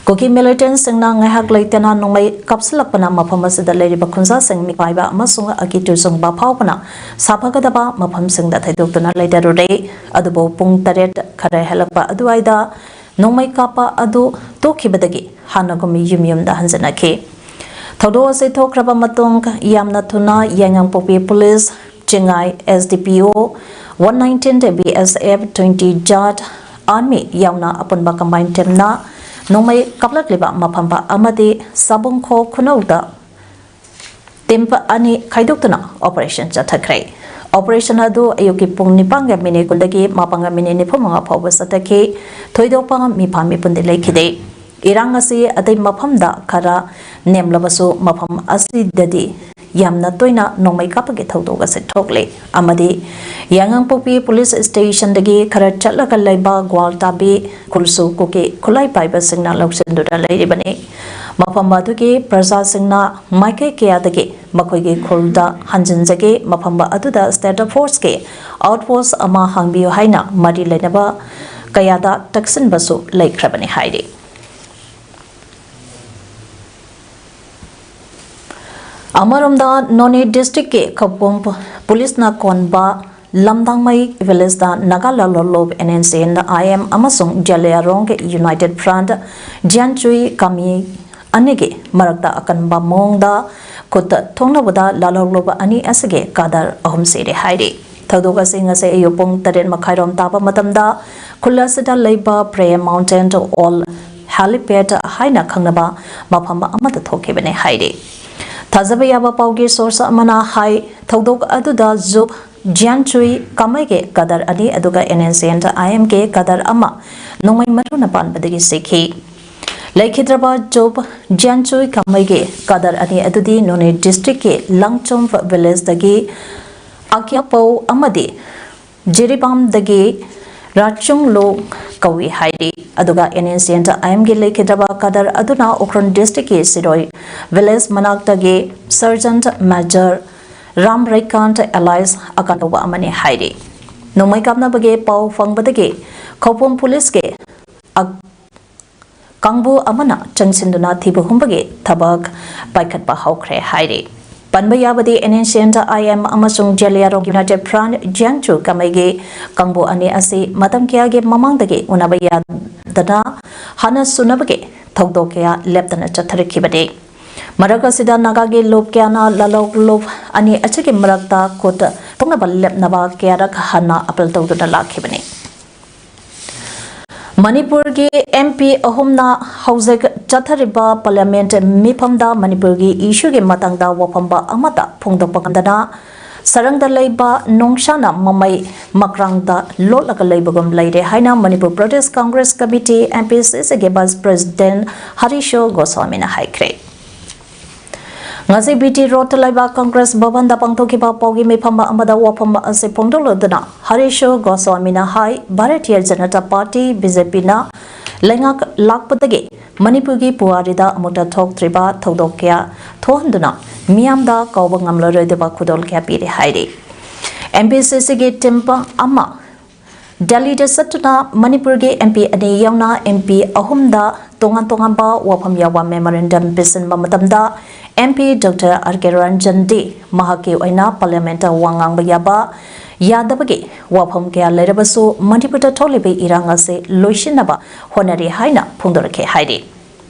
ꯀꯨꯀꯤ militant ꯁꯤꯡꯅ ꯉꯥꯏꯍꯥꯛ ꯂꯩꯇꯅ ꯅꯣꯡꯃꯩ ꯀꯥꯞꯁꯤꯜꯂꯛꯄꯅ ꯃꯐꯝ ꯑꯁꯤꯗ ꯂꯩꯔꯤꯕ ꯈꯨꯟꯖꯥꯁꯤꯡ ꯃꯤꯄꯥꯏꯕ ꯑꯃꯁꯨꯡ ꯑꯀꯤꯇꯨ ꯆꯨꯡꯕ ꯐꯥꯎꯕꯅ ꯁꯥꯐꯒꯗꯕ ꯃꯐꯝꯁꯤꯡꯗ ꯊꯩꯗꯣꯛꯇꯨꯅ ꯂꯩꯇꯔꯨꯔꯦ꯫ ꯑꯗꯨꯕꯨ ꯄꯨꯡ ꯇꯔꯦꯠ ꯈꯔ ꯍꯦꯜꯂꯛꯄ ꯑꯗꯨꯋꯥꯏꯗ ꯅꯣꯡꯃꯩ ꯀꯥꯞꯄ ꯑꯗꯨ ꯇꯣꯛꯈꯤꯕꯗꯒꯤ ꯍꯥꯟꯅꯒꯨꯝ ꯌꯨꯝ ꯌꯨꯝꯗ ꯍꯟꯖꯤꯟꯅꯈꯤ꯫ ꯊꯧꯗꯣꯛ ꯑꯁꯤ ꯊꯣꯛꯈ꯭ꯔꯕ ꯃꯇꯨꯡ ꯌꯥꯝꯅ ꯊꯨꯅ ꯌꯥꯏꯉꯪꯄꯣꯛꯄꯤ police, Chingai S D P O, one nineteen B S F, twenty Jat Army ꯌꯥꯎꯅ ꯑꯄꯨꯟꯕ combined team ꯅ ꯅꯣꯡꯃꯩ ꯀꯥꯞꯂꯛꯂꯤꯕ ꯃꯐꯝ ꯑꯃꯗꯤ ꯁꯥꯕꯨꯡꯈꯣ ꯈꯨꯅꯧꯗ team ꯑꯅꯤ ꯈꯥꯏꯗꯣꯛꯇꯨꯅ operation ꯆꯠꯊꯈ꯭ꯔꯦ꯫ Operation ꯑꯗꯨ ꯑꯌꯨꯛꯀꯤ ꯄꯨꯡ ꯅꯤꯄꯥꯟꯒ minute ꯀꯨꯟꯗꯒꯤ ꯃꯥꯄꯟꯒ minute ꯅꯤꯐꯨ ꯃꯉꯥ ꯐꯥꯎꯕ ꯆꯠꯊꯈꯤ꯫ ꯊꯣꯏꯗꯣꯛꯄ ꯃꯤꯐꯥ ꯃꯤꯄꯨꯟꯗꯤ ꯂꯩꯈꯤꯗꯦ꯫ ꯏꯔꯥꯡ ꯑꯁꯤ ꯑꯇꯩ ꯃꯐꯝꯗ ꯈꯔ ꯅꯦꯝꯂꯕꯁꯨ ꯃꯐꯝ ꯑꯁꯤꯗꯗꯤ ꯌꯥꯝꯅ ꯇꯣꯏꯅ ꯅꯣꯡꯃꯩ ꯀꯥꯞꯄꯒꯤ ꯊꯧꯗꯣꯛ ꯑꯁꯤ ꯊꯣꯛꯂꯤ ꯑꯃꯗꯤ ꯌꯥꯏꯉꯪꯄꯣꯛꯄꯤ police station ꯗꯒꯤ ꯈꯔ ꯆꯠꯂꯒ ꯂꯩꯕ ꯒ꯭ꯋꯥꯜꯇꯥꯕꯤ ꯈꯨꯜꯁꯨ ꯀꯨꯀꯤ ꯈꯨꯠꯂꯥꯏ ꯄꯥꯏꯕꯁꯤꯡꯅ ꯂꯧꯁꯤꯟꯗꯨꯅ ꯂꯩꯔꯤꯕꯅꯤ꯫ ꯃꯐꯝ ꯑꯗꯨꯒꯤ ꯄ꯭ꯔꯖꯥꯁꯤꯡꯅ ꯃꯥꯏꯀꯩ ꯀꯌꯥꯗꯒꯤ ꯃꯈꯣꯏꯒꯤ ꯈꯨꯜꯗ ꯍꯟꯖꯤꯟꯖꯒꯦ, ꯃꯐꯝ ꯑꯗꯨꯗ state force ꯀꯤ outpost ꯑꯃ ꯍꯥꯡꯕꯤꯌꯨ ꯍꯥꯏꯅ ꯃꯔꯤ ꯂꯩꯅꯕ ꯀꯌꯥꯗ ꯇꯛꯁꯤꯟꯕꯁꯨ ꯂꯩꯈ꯭ꯔꯕꯅꯤ ꯍꯥꯏꯔꯤ꯫ ꯑꯃꯔꯣꯝꯗ ꯅꯣꯅꯦ district ꯀꯤ ꯈꯧꯄꯨꯝ police ꯅ ꯀꯣꯟꯕ ꯂꯝꯗꯥꯡꯃꯩ village ꯇ Naga ꯂꯂꯣꯟꯂꯨꯞ N N C N I M ꯑꯃꯁꯨꯡ ꯖꯂꯤꯌꯥꯔꯣꯡꯒꯤ United Front ꯖꯤꯌꯥꯟꯆꯨꯏ ꯀꯥꯃꯤ ꯑꯅꯤꯒꯤ ꯃꯔꯛꯇ ꯑꯀꯟꯕ ꯃꯑꯣꯡꯗ ꯈꯨꯠ ꯊꯣꯛꯅꯕꯗ ꯂꯂꯣꯟꯂꯨꯞ ꯑꯅꯤ ꯑꯁꯤꯒꯤ cadre ꯑꯍꯨꯝ ꯁꯤꯔꯦ ꯍꯥꯏꯔꯤ꯫ ꯊꯧꯗꯣꯛ ꯑꯁꯤ ꯉꯁꯤ ꯑꯌꯨꯛ ꯄꯨꯡ ꯇꯔꯦꯠ ꯃꯈꯥꯏꯔꯣꯝ ꯇꯥꯕ ꯃꯇꯝꯗ ꯈꯨꯜ ꯑꯁꯤꯗ ꯂꯩꯕ Prayer Mountain Old Helipad ꯍꯥꯏꯅ ꯈꯪꯅꯕ ꯃꯐꯝ ꯑꯃꯗ ꯊꯣꯛꯈꯤꯕꯅꯤ ꯍꯥꯏꯔꯤ꯫ ꯊꯥꯖꯕ ꯌꯥꯕ ꯄꯥꯎꯒꯤ source ꯑꯃꯅ ꯍꯥꯏ, ꯊꯧꯗꯣꯛ ꯑꯗꯨꯗ ꯖꯨꯞ ꯖ꯭ꯌꯥꯟꯆꯨꯏ ꯀꯃꯩꯒꯤ ꯀꯗꯔ ꯑꯅꯤ ꯑꯗꯨꯒ NSCN-IMꯒꯤ ꯀꯗꯔ ꯑꯃ ꯅꯣꯡꯃꯩ ꯃꯔꯨꯅ ꯄꯥꯟꯕꯗꯒꯤ ꯁꯤꯈꯤ꯫ ꯂꯩꯈꯤꯗ꯭ꯔꯕ ꯖꯨꯞ ꯖ꯭ꯌꯥꯟꯆꯨꯏ ꯀꯃꯩꯒꯤ ꯀꯗꯔ ꯑꯅꯤ ꯑꯗꯨꯗꯤ ꯅꯣꯅꯦ district-ꯀꯤ ꯂꯪꯆꯨꯝ village-ꯗꯒꯤ ꯑꯀ꯭ꯌꯥꯄꯧ ꯑꯃꯗꯤ ꯖꯤꯔꯤꯕꯥꯝꯗꯒꯤ ꯔꯥꯆꯨꯡꯂꯨ ꯀꯧꯏ ꯍꯥꯏꯔꯤ꯫ ꯑꯗꯨꯒ NSCN-IMꯒꯤ ꯂꯩꯈꯤꯗ꯭ꯔꯕ ꯀꯗꯔ ꯑꯗꯨꯅ ꯎꯈ꯭ꯔꯨꯜ district-ꯀꯤ ꯁꯤꯔꯣꯏ village ꯃꯅꯥꯛꯇꯒꯤ Sergeant Major Ram ꯔꯩꯀꯥꯟꯇ alias ꯑꯀꯥꯟ ꯀꯧꯕ ꯑꯃꯅꯤ ꯍꯥꯏꯔꯤ꯫ ꯅꯣꯡꯃꯩ ꯀꯥꯞꯅꯕꯒꯤ ꯄꯥꯎ ꯐꯪꯕꯗꯒꯤ ꯈꯧꯄꯨꯝ police-ꯀꯤ ꯑꯛ-, ꯀꯥꯡꯕꯨ ꯑꯃꯅ ꯆꯪꯁꯤꯟꯗꯨꯅ ꯊꯤꯕ ꯍꯨꯝꯕꯒꯤ ꯊꯕꯛ ꯄꯥꯏꯈꯠꯄ ꯍꯧꯈ꯭ꯔꯦ ꯍꯥꯏꯔꯤ꯫ ꯄꯟꯕ ꯌꯥꯕꯗꯤ NSCN-IM ꯑꯃꯁꯨꯡ ꯖꯦꯂꯤꯌꯥꯡꯔꯣꯡ United Front ꯖ꯭ꯌꯥꯟꯆꯨ ꯀꯃꯩꯒꯤ ꯀꯥꯡꯕꯨ ꯑꯅꯤ ꯑꯁꯤ ꯃꯇꯝ ꯀꯌꯥꯒꯤ ꯃꯃꯥꯡꯗꯒꯤ ꯎꯅꯕ ꯌꯥꯗꯅ ꯍꯥꯟꯅ ꯁꯨꯅꯕꯒꯤ ꯊꯧꯗꯣꯛ ꯀꯌꯥ ꯂꯦꯞꯇꯅ ꯆꯠꯊꯔꯛꯈꯤꯕꯅꯤ꯫ ꯃꯔꯛ ꯑꯁꯤꯗ ꯅꯥꯒꯥꯒꯤ ꯂꯨꯞ ꯀꯌꯥꯅ ꯂꯥꯂꯣꯛ ꯂꯨꯞ ꯑꯅꯤ ꯑꯁꯤꯒꯤ ꯃꯔꯛꯇ ꯈꯨꯠ ꯊꯣꯛꯅꯕ ꯂꯦꯞꯅꯕ ꯀꯌꯥꯔꯛ ꯍꯟꯅ appeal ꯇꯧꯗꯨꯅ ꯂꯥꯛꯈꯤꯕꯅꯤ꯫ ꯃꯅꯤꯄꯨꯔꯒꯤ MP ꯑꯍꯨꯝꯅ ꯍꯧꯖꯤꯛ ꯆꯠꯊꯔꯤꯕ parliament ꯃꯤꯐꯝꯗ ꯃꯅꯤꯄꯨꯔꯒꯤ issue-ꯒꯤ ꯃꯇꯥꯡꯗ ꯋꯥꯐꯝ ꯑꯃꯠꯇ ꯐꯣꯡꯗꯣꯛꯄ ꯉꯝꯗꯅ ꯁꯔꯪꯗ ꯂꯩꯕ ꯅꯣꯡꯁꯥꯅ ꯃꯃꯩ ꯃꯀ꯭ꯔꯥꯡꯗ ꯂꯣꯠꯂꯒ ꯂꯩꯕꯒꯨꯝ ꯂꯩꯔꯦ ꯍꯥꯏꯅ Manipur Pradesh Congress Committee, MPCC-ꯒꯤ vice president ꯍꯔꯤꯁꯣ ꯒꯣꯁ꯭ꯋꯥꯃꯤꯅ ꯍꯥꯏꯈ꯭ꯔꯦ꯫ ꯉꯁꯤ BT Road-ꯇ ꯂꯩꯕ Congress ꯚꯕꯟꯗ ꯄꯥꯡꯊꯣꯛꯈꯤꯕ ꯄꯥꯎꯒꯤ ꯃꯤꯐꯝ ꯑꯃꯗ ꯋꯥꯐꯝ ꯑꯁꯤ ꯐꯣꯡꯗꯣꯛꯂꯗꯨꯅ ꯍꯔꯤꯁꯣ ꯒꯣꯁ꯭ꯋꯥꯃꯤꯅ ꯍꯥꯏ, ꯚꯥꯔꯇꯤꯌ ꯖꯅꯇꯥ ꯄꯥꯔꯇꯤ, BJP-ꯅ ꯂꯩꯉꯥꯛ ꯂꯥꯛꯄꯗꯒꯤ ꯃꯅꯤꯄꯨꯔꯒꯤ ꯄꯨꯋꯥꯔꯤꯗ ꯑꯃꯨꯛꯇ ꯊꯣꯛꯇ꯭ꯔꯤꯕ ꯊꯧꯗꯣꯛ ꯀꯌꯥ ꯊꯣꯛꯍꯟꯗꯨꯅ ꯃꯤꯌꯥꯝꯗ ꯀꯥꯎꯕ ꯉꯝꯂꯔꯣꯏꯗꯕ ꯈꯨꯗꯣꯜ ꯀꯌꯥ ꯄꯤꯔꯦ ꯍꯥꯏꯔꯤ꯫ MPCC-ꯒꯤ team ꯑꯃ ꯗꯦꯜꯂꯤꯗ ꯆꯠꯇꯨꯅ ꯃꯅꯤꯄꯨꯔꯒꯤ MP ꯑꯅꯤ ꯌꯥꯎꯅ MP ꯑꯍꯨꯝꯗ ꯇꯣꯉꯥꯟ ꯇꯣꯉꯥꯟꯕ ꯋꯥꯐꯝ ꯌꯥꯎꯕ memorandum ꯄꯤꯁꯤꯟꯕ ꯃꯇꯝꯗ, MP Doctor R K Ranjan-ꯗꯤ ꯃꯍꯥꯛꯀꯤ ꯑꯣꯏꯅ parliament-ꯇ ꯋꯥ ꯉꯥꯡꯕ ꯌꯥꯕ ꯌꯥꯗꯕꯒꯤ ꯋꯥꯐꯝ ꯀꯌꯥ ꯂꯩꯔꯕꯁꯨ ꯃꯅꯤꯄꯨꯔꯗ ꯊꯣꯛꯂꯤꯕ ꯏꯔꯥꯡ ꯑꯁꯤ ꯂꯣꯏꯁꯤꯟꯅꯕ ꯍꯣꯠꯅꯔꯤ ꯍꯥꯏꯅ ꯐꯣꯡꯗꯣꯔꯛꯈꯤ ꯍꯥꯏꯔꯤ꯫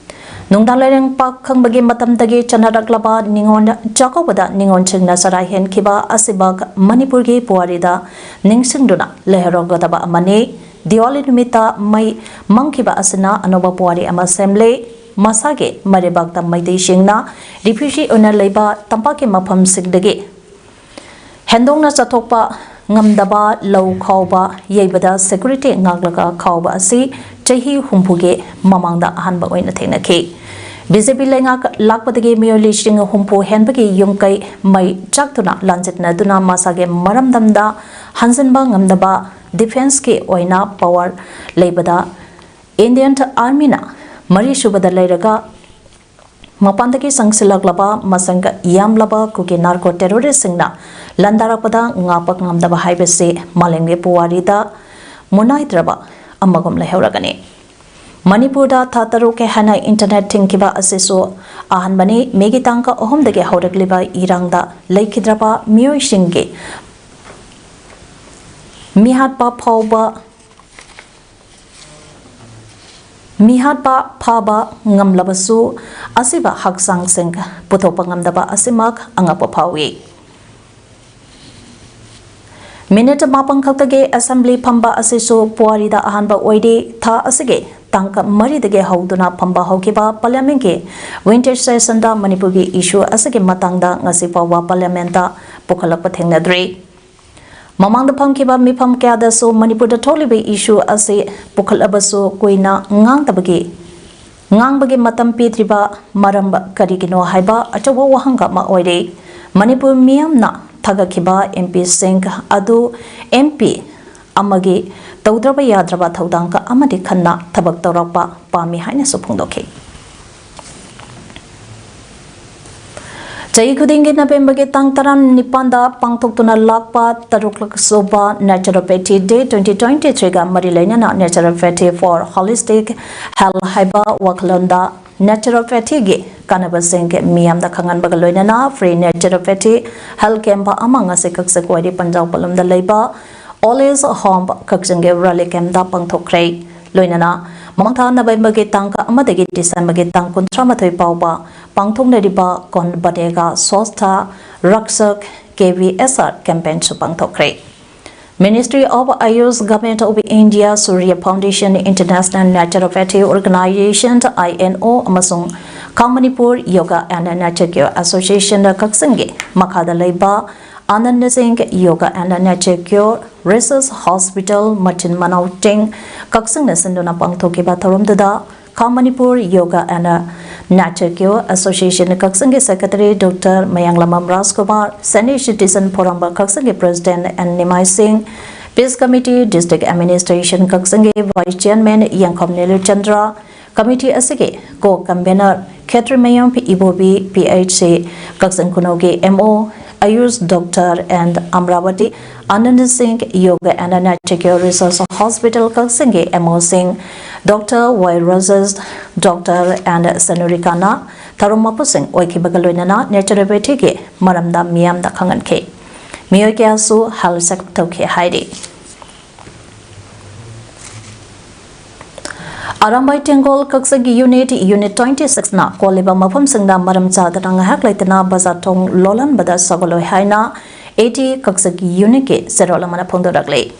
ꯅꯨꯡꯗꯥꯡ ꯂꯥꯏꯔꯦꯝ ꯄꯥꯛ ꯈꯪꯕꯒꯤ ꯃꯇꯝꯗꯒꯤ ꯆꯠꯅꯔꯛꯂꯕ ꯅꯤꯉꯣꯜ ꯆꯥꯛꯀꯧꯕꯗ ꯅꯤꯉꯣꯜꯁꯤꯡꯅ ꯆꯔꯥ ꯍꯦꯟꯈꯤꯕ ꯑꯁꯤꯃꯛ ꯃꯅꯤꯄꯨꯔꯒꯤ ꯄꯨꯋꯥꯔꯤꯗ ꯅꯤꯡꯁꯤꯡꯗꯨꯅ ꯂꯩꯍꯧꯔꯒꯗꯕ ꯑꯃꯅꯤ꯫ ꯗꯤꯋꯥꯂꯤ ꯅꯨꯃꯤꯠꯇ ꯃꯩ ꯃꯝꯈꯤꯕ ꯑꯁꯤꯅ ꯑꯅꯧꯕ ꯄꯨꯋꯥꯔꯤ ꯑꯃ ꯁꯦꯝꯂꯦ꯫ ꯃꯁꯥꯒꯤ ꯃꯔꯩꯕꯥꯛꯇ ꯃꯩꯇꯩꯁꯤꯡꯅ ꯔꯤꯐ꯭ꯌꯨꯖꯤ ꯑꯣꯏꯅ ꯂꯩꯕ ꯇꯝꯄꯥꯛꯀꯤ ꯃꯐꯝꯁꯤꯡꯗꯒꯤ ꯍꯦꯟꯗꯣꯛꯅ ꯆꯠꯊꯣꯛꯄ ꯉꯝꯗꯕ ꯂꯧ ꯈꯥꯎꯕ ꯌꯩꯕꯗ ꯁꯦꯀ꯭ꯌꯨꯔꯤꯇꯤ ꯉꯥꯛꯂꯒ ꯈꯥꯎꯕ ꯑꯁꯤ ꯆꯍꯤ ꯍꯨꯝꯐꯨꯒꯤ ꯃꯃꯥꯡꯗ ꯑꯍꯥꯟꯕ ꯑꯣꯏꯅ ꯊꯦꯡꯅꯈꯤ꯫ ꯕꯤ ꯖꯦ ꯄꯤ ꯂꯩꯉꯥꯛ ꯂꯥꯛꯄꯗꯒꯤ ꯃꯤꯑꯣꯏ ꯂꯤꯁꯤꯡ ꯍꯨꯝꯐꯨ ꯍꯦꯟꯕꯒꯤ ꯌꯨꯝ ꯀꯩ ꯃꯩ ꯆꯥꯛꯇꯨꯅ ꯂꯥꯟꯖꯤꯟꯅꯗꯨꯅ ꯃꯁꯥꯒꯤ ꯃꯔꯝꯗꯝꯗ ꯍꯟꯖꯤꯟꯕ ꯉꯝꯗꯕ ꯗꯤꯐꯦꯟꯁꯀꯤ ꯑꯣꯏꯅ ꯄꯋꯥꯔ ꯂꯩꯕꯗ ꯏꯟꯗꯤꯌꯟ ꯑꯥꯔꯃꯤꯅ ꯃꯔꯤꯁꯨꯕꯗ ꯂꯩꯔꯒ ꯃꯄꯥꯟꯗꯒꯤ ꯆꯪꯁꯤꯜꯂꯛꯂꯕ ꯃꯁꯤꯡ ꯌꯥꯝꯂꯕ ꯀꯨꯀꯤ ꯅꯥꯔꯀꯣ ꯇꯦꯔꯣꯔꯤꯁꯁꯤꯡꯅ ꯂꯥꯟꯗꯥꯔꯛꯄꯗ ꯉꯥꯛꯄ ꯉꯝꯗꯕ ꯍꯥꯏꯕꯁꯤ ꯃꯥꯂꯦꯝꯒꯤ ꯄꯨꯋꯥꯔꯤꯗ ꯃꯨꯅꯥꯏꯗ꯭ꯔꯕ ꯑꯃꯒꯨꯝ ꯂꯩꯍꯧꯔꯒꯅꯤ꯫ ꯃꯅꯤꯄꯨꯔꯗ ꯊꯥ ꯇꯔꯨꯛꯀꯤ ꯍꯦꯟꯅ ꯏꯟꯇꯔꯅꯦꯠ ꯊꯤꯡꯈꯤꯕ ꯑꯁꯤꯁꯨ ꯑꯍꯥꯟꯕꯅꯤ꯫ ꯃꯦꯒꯤ ꯇꯥꯡ ꯑꯍꯨꯝꯗꯒꯤ ꯍꯧꯔꯛꯂꯤꯕ ꯏꯔꯥꯡꯗ ꯂꯩꯈꯤꯗ꯭ꯔꯕ ꯃꯤꯑꯣꯏꯁꯤꯡꯒꯤ ꯃꯤꯍꯥꯠꯄ ꯐꯥꯎꯕ ꯃꯤꯍꯥꯠꯄ ꯐꯥꯕ ꯉꯝꯂꯕꯁꯨ ꯑꯁꯤꯕ ꯍꯛꯆꯥꯡꯁꯤꯡ ꯄꯨꯊꯣꯛꯄ ꯉꯝꯗꯕ ꯑꯁꯤꯃꯛ ꯑꯉꯛꯄ ꯐꯥꯎꯏ꯫ ꯃꯤꯅꯤꯠ ꯃꯥꯄꯟ ꯈꯛꯇꯒꯤ ꯑꯦꯁꯦꯝꯕ꯭ꯂꯤ ꯐꯝꯕ ꯑꯁꯤꯁꯨ ꯄꯨꯋꯥꯔꯤꯗ ꯑꯍꯥꯟꯕ ꯑꯣꯏꯔꯤ꯫ ꯊꯥ ꯑꯁꯤꯒꯤ ꯇꯥꯡ ꯃꯔꯤꯗꯒꯤ ꯍꯧꯗꯨꯅ ꯐꯝꯕ ꯍꯧꯈꯤꯕ ꯄꯥꯔꯂꯤꯌꯥꯃꯦꯟꯠꯀꯤ ꯋꯤꯟꯇꯔ ꯁꯦꯁꯟꯗ ꯃꯅꯤꯄꯨꯔꯒꯤ ꯏꯁꯨ ꯑꯁꯤꯒꯤ ꯃꯇꯥꯡꯗ ꯉꯁꯤ ꯐꯥꯎꯕ ꯄꯥꯔꯂꯤꯌꯥꯃꯦꯟꯠꯇ ꯄꯨꯈꯠꯂꯛꯄ ꯊꯦꯡꯅꯗ꯭ꯔꯤ꯫ ꯃꯃꯥꯡꯗ ꯐꯝꯈꯤꯕ ꯃꯤꯐꯝ ꯀꯌꯥꯗꯁꯨ ꯃꯅꯤꯄꯨꯔꯗ ꯊꯣꯛꯂꯤꯕ ꯏꯁꯨ ꯑꯁꯤ ꯄꯨꯈꯠꯂꯕꯁꯨ ꯀꯨꯏꯅ ꯉꯥꯡꯗꯕꯒꯤ, ꯉꯥꯡꯕꯒꯤ ꯃꯇꯝ ꯄꯤꯗ꯭ꯔꯤꯕ ꯃꯔꯝ ꯀꯔꯤꯒꯤꯅꯣ ꯍꯥꯏꯕ ꯑꯆꯧꯕ ꯋꯥꯍꯪ ꯑꯃ ꯑꯣꯏꯔꯤ꯫ ꯃꯅꯤꯄꯨꯔ ꯃꯤꯌꯥꯝꯅ ꯊꯥꯒꯠꯈꯤꯕ ꯑꯦꯝ ꯄꯤꯁꯤꯡ ꯑꯗꯨ ꯑꯦꯝ ꯄꯤ ꯑꯃꯒꯤ ꯇꯧꯗ꯭ꯔꯕ ꯌꯥꯗ꯭ꯔꯕ ꯊꯧꯗꯥꯡ ꯑꯃꯗꯤ ꯈꯟꯅ ꯊꯕꯛ ꯇꯧꯔꯛꯄ ꯄꯥꯝꯃꯤ ꯍꯥꯏꯅꯁꯨ ꯐꯣꯡꯗꯣꯛꯈꯤ꯫ ꯆꯍꯤ ꯈꯨꯗꯤꯡꯒꯤ ꯅꯕꯦꯝꯕꯔꯒꯤ ꯇꯥꯡ ꯇꯔꯥꯅꯤꯄꯥꯟꯗ ꯄꯥꯡꯊꯣꯛꯇꯨꯅ ꯂꯥꯛꯄ ꯇꯔꯨꯛꯂꯛ ꯁꯨꯕ Naturopathy Day twenty twenty-three ꯒ ꯃꯔꯤ ꯂꯩꯅꯅ Naturopathy for Holistic Health ꯍꯥꯏꯕ ꯋꯥꯈꯜꯂꯣꯟꯗ naturopathy ꯒꯤ ꯀꯥꯟꯅꯕꯁꯤꯡ ꯃꯤꯌꯥꯝꯗ ꯈꯪꯍꯟꯕꯒ ꯂꯣꯏꯅꯅ free naturopathy health camp ꯑꯃ ꯉꯁꯤ ꯀꯛꯆꯤꯡ ꯋꯥꯏꯔꯤ ꯄꯟꯖꯥꯎ ꯄꯣꯂꯝꯗ ꯂꯩꯕ Old Age Home ꯀꯛꯆꯤꯡꯒꯤ Rally Camp ꯇ ꯄꯥꯡꯊꯣꯛꯈ꯭ꯔꯦ꯫ ꯂꯣꯏꯅꯅ ꯃꯃꯥꯡ ꯊꯥ ꯅꯕꯦꯝꯕꯔꯒꯤ ꯇꯥꯡ ꯑꯃꯗꯒꯤ ꯗꯤꯁꯦꯝꯕꯔꯒꯤ ꯇꯥꯡ ꯀꯨꯟꯊ꯭ꯔꯥ ꯃꯥꯊꯣꯏ ꯐꯥꯎꯕ ꯄꯥꯡꯊꯣꯛꯅꯔꯤꯕ ꯀꯣꯟ Banega Swasth Rakshak, K V S R, ꯀꯦꯝꯄꯦꯟꯁꯨ ꯄꯥꯡꯊꯣꯛꯈ꯭ꯔꯦ꯫ Ministry of Ayush, Government of India, Surya Foundation, International Naturopathy Organization, I N O, ꯑꯃꯁꯨꯡ Khang Manipur Yoga and Nature Cure Association ꯀꯛꯆꯤꯡꯒꯤ ꯃꯈꯥꯗ ꯂꯩꯕ ꯑꯥꯅꯟꯗ ꯁꯤꯡ Yoga and Nature Cure Research Hospital, ꯃꯆꯤꯟ ꯃꯅꯥꯎ ꯇꯤꯡ ꯀꯛꯆꯤꯡꯅ ꯁꯤꯟꯗꯨꯅ ꯄꯥꯡꯊꯣꯛꯈꯤꯕ ꯊꯧꯔꯝꯗꯨꯗ Khang Manipur Yoga and Nature Cure Association ꯀꯛꯆꯤꯡꯒꯤ Secretary Doctor ꯃꯌꯥꯡꯂꯝꯕꯝ ꯔꯥꯖꯀꯨꯃꯥꯔ, Senior Citizen Forum ꯀꯛꯆꯤꯡꯒꯤ President N ꯅꯤꯃꯥꯏ ꯁꯤꯡ, Peace Committee, District Administration ꯀꯛꯆꯤꯡꯒꯤ Vice Chairman ꯌꯦꯡꯈꯣꯝ ꯅꯤꯂꯨꯆꯟꯗ꯭ꯔ, committee ꯑꯁꯤꯒꯤ co-convener Khetrimayum Ibobi, P H C Kakching ꯈꯨꯅꯧꯒꯤ M O Ayush Doctor and Amravati, Anand Singh Yoga and Nature Cure Research Hospital ꯀꯛꯆꯤꯡꯒꯤ M O ꯁꯤꯡ Doctor Y Roses, Doctor and Sanurikana ꯊꯧꯔꯝ ꯃꯄꯨꯁꯤꯡ ꯑꯣꯏꯈꯤꯕꯒ ꯂꯣꯏꯅꯅ naturopathyꯒꯤ ꯃꯔꯝꯗ ꯃꯤꯌꯥꯝꯗ ꯈꯪꯍꯟꯈꯤ꯫ ꯃꯤꯑꯣꯏ ꯀꯌꯥꯁꯨ health check ꯇꯧꯈꯤ ꯍꯥꯏꯔꯤ꯫ ꯑꯔꯥꯝꯕꯥꯏ ꯇꯦꯡꯒꯣꯜ ꯀꯛꯆꯤꯡꯒꯤ unit, Unit twenty six ꯅ ꯀꯣꯜꯂꯤꯕ ꯃꯐꯝꯁꯤꯡꯗ ꯃꯔꯝ ꯆꯥꯗꯅ ꯉꯥꯏꯍꯥꯛ ꯂꯩꯇꯅ ꯕꯖꯥꯔ ꯊꯣꯡ ꯂꯣꯜꯍꯟꯕꯗ ꯁꯧꯒꯠꯂꯣꯏ ꯍꯥꯏꯅ A T ꯀꯛꯆꯤꯡꯒꯤ unit ꯀꯤ ꯆꯦꯔꯣꯜ ꯑꯃꯅ ꯐꯣꯡꯗꯣꯔꯛꯂꯤ꯫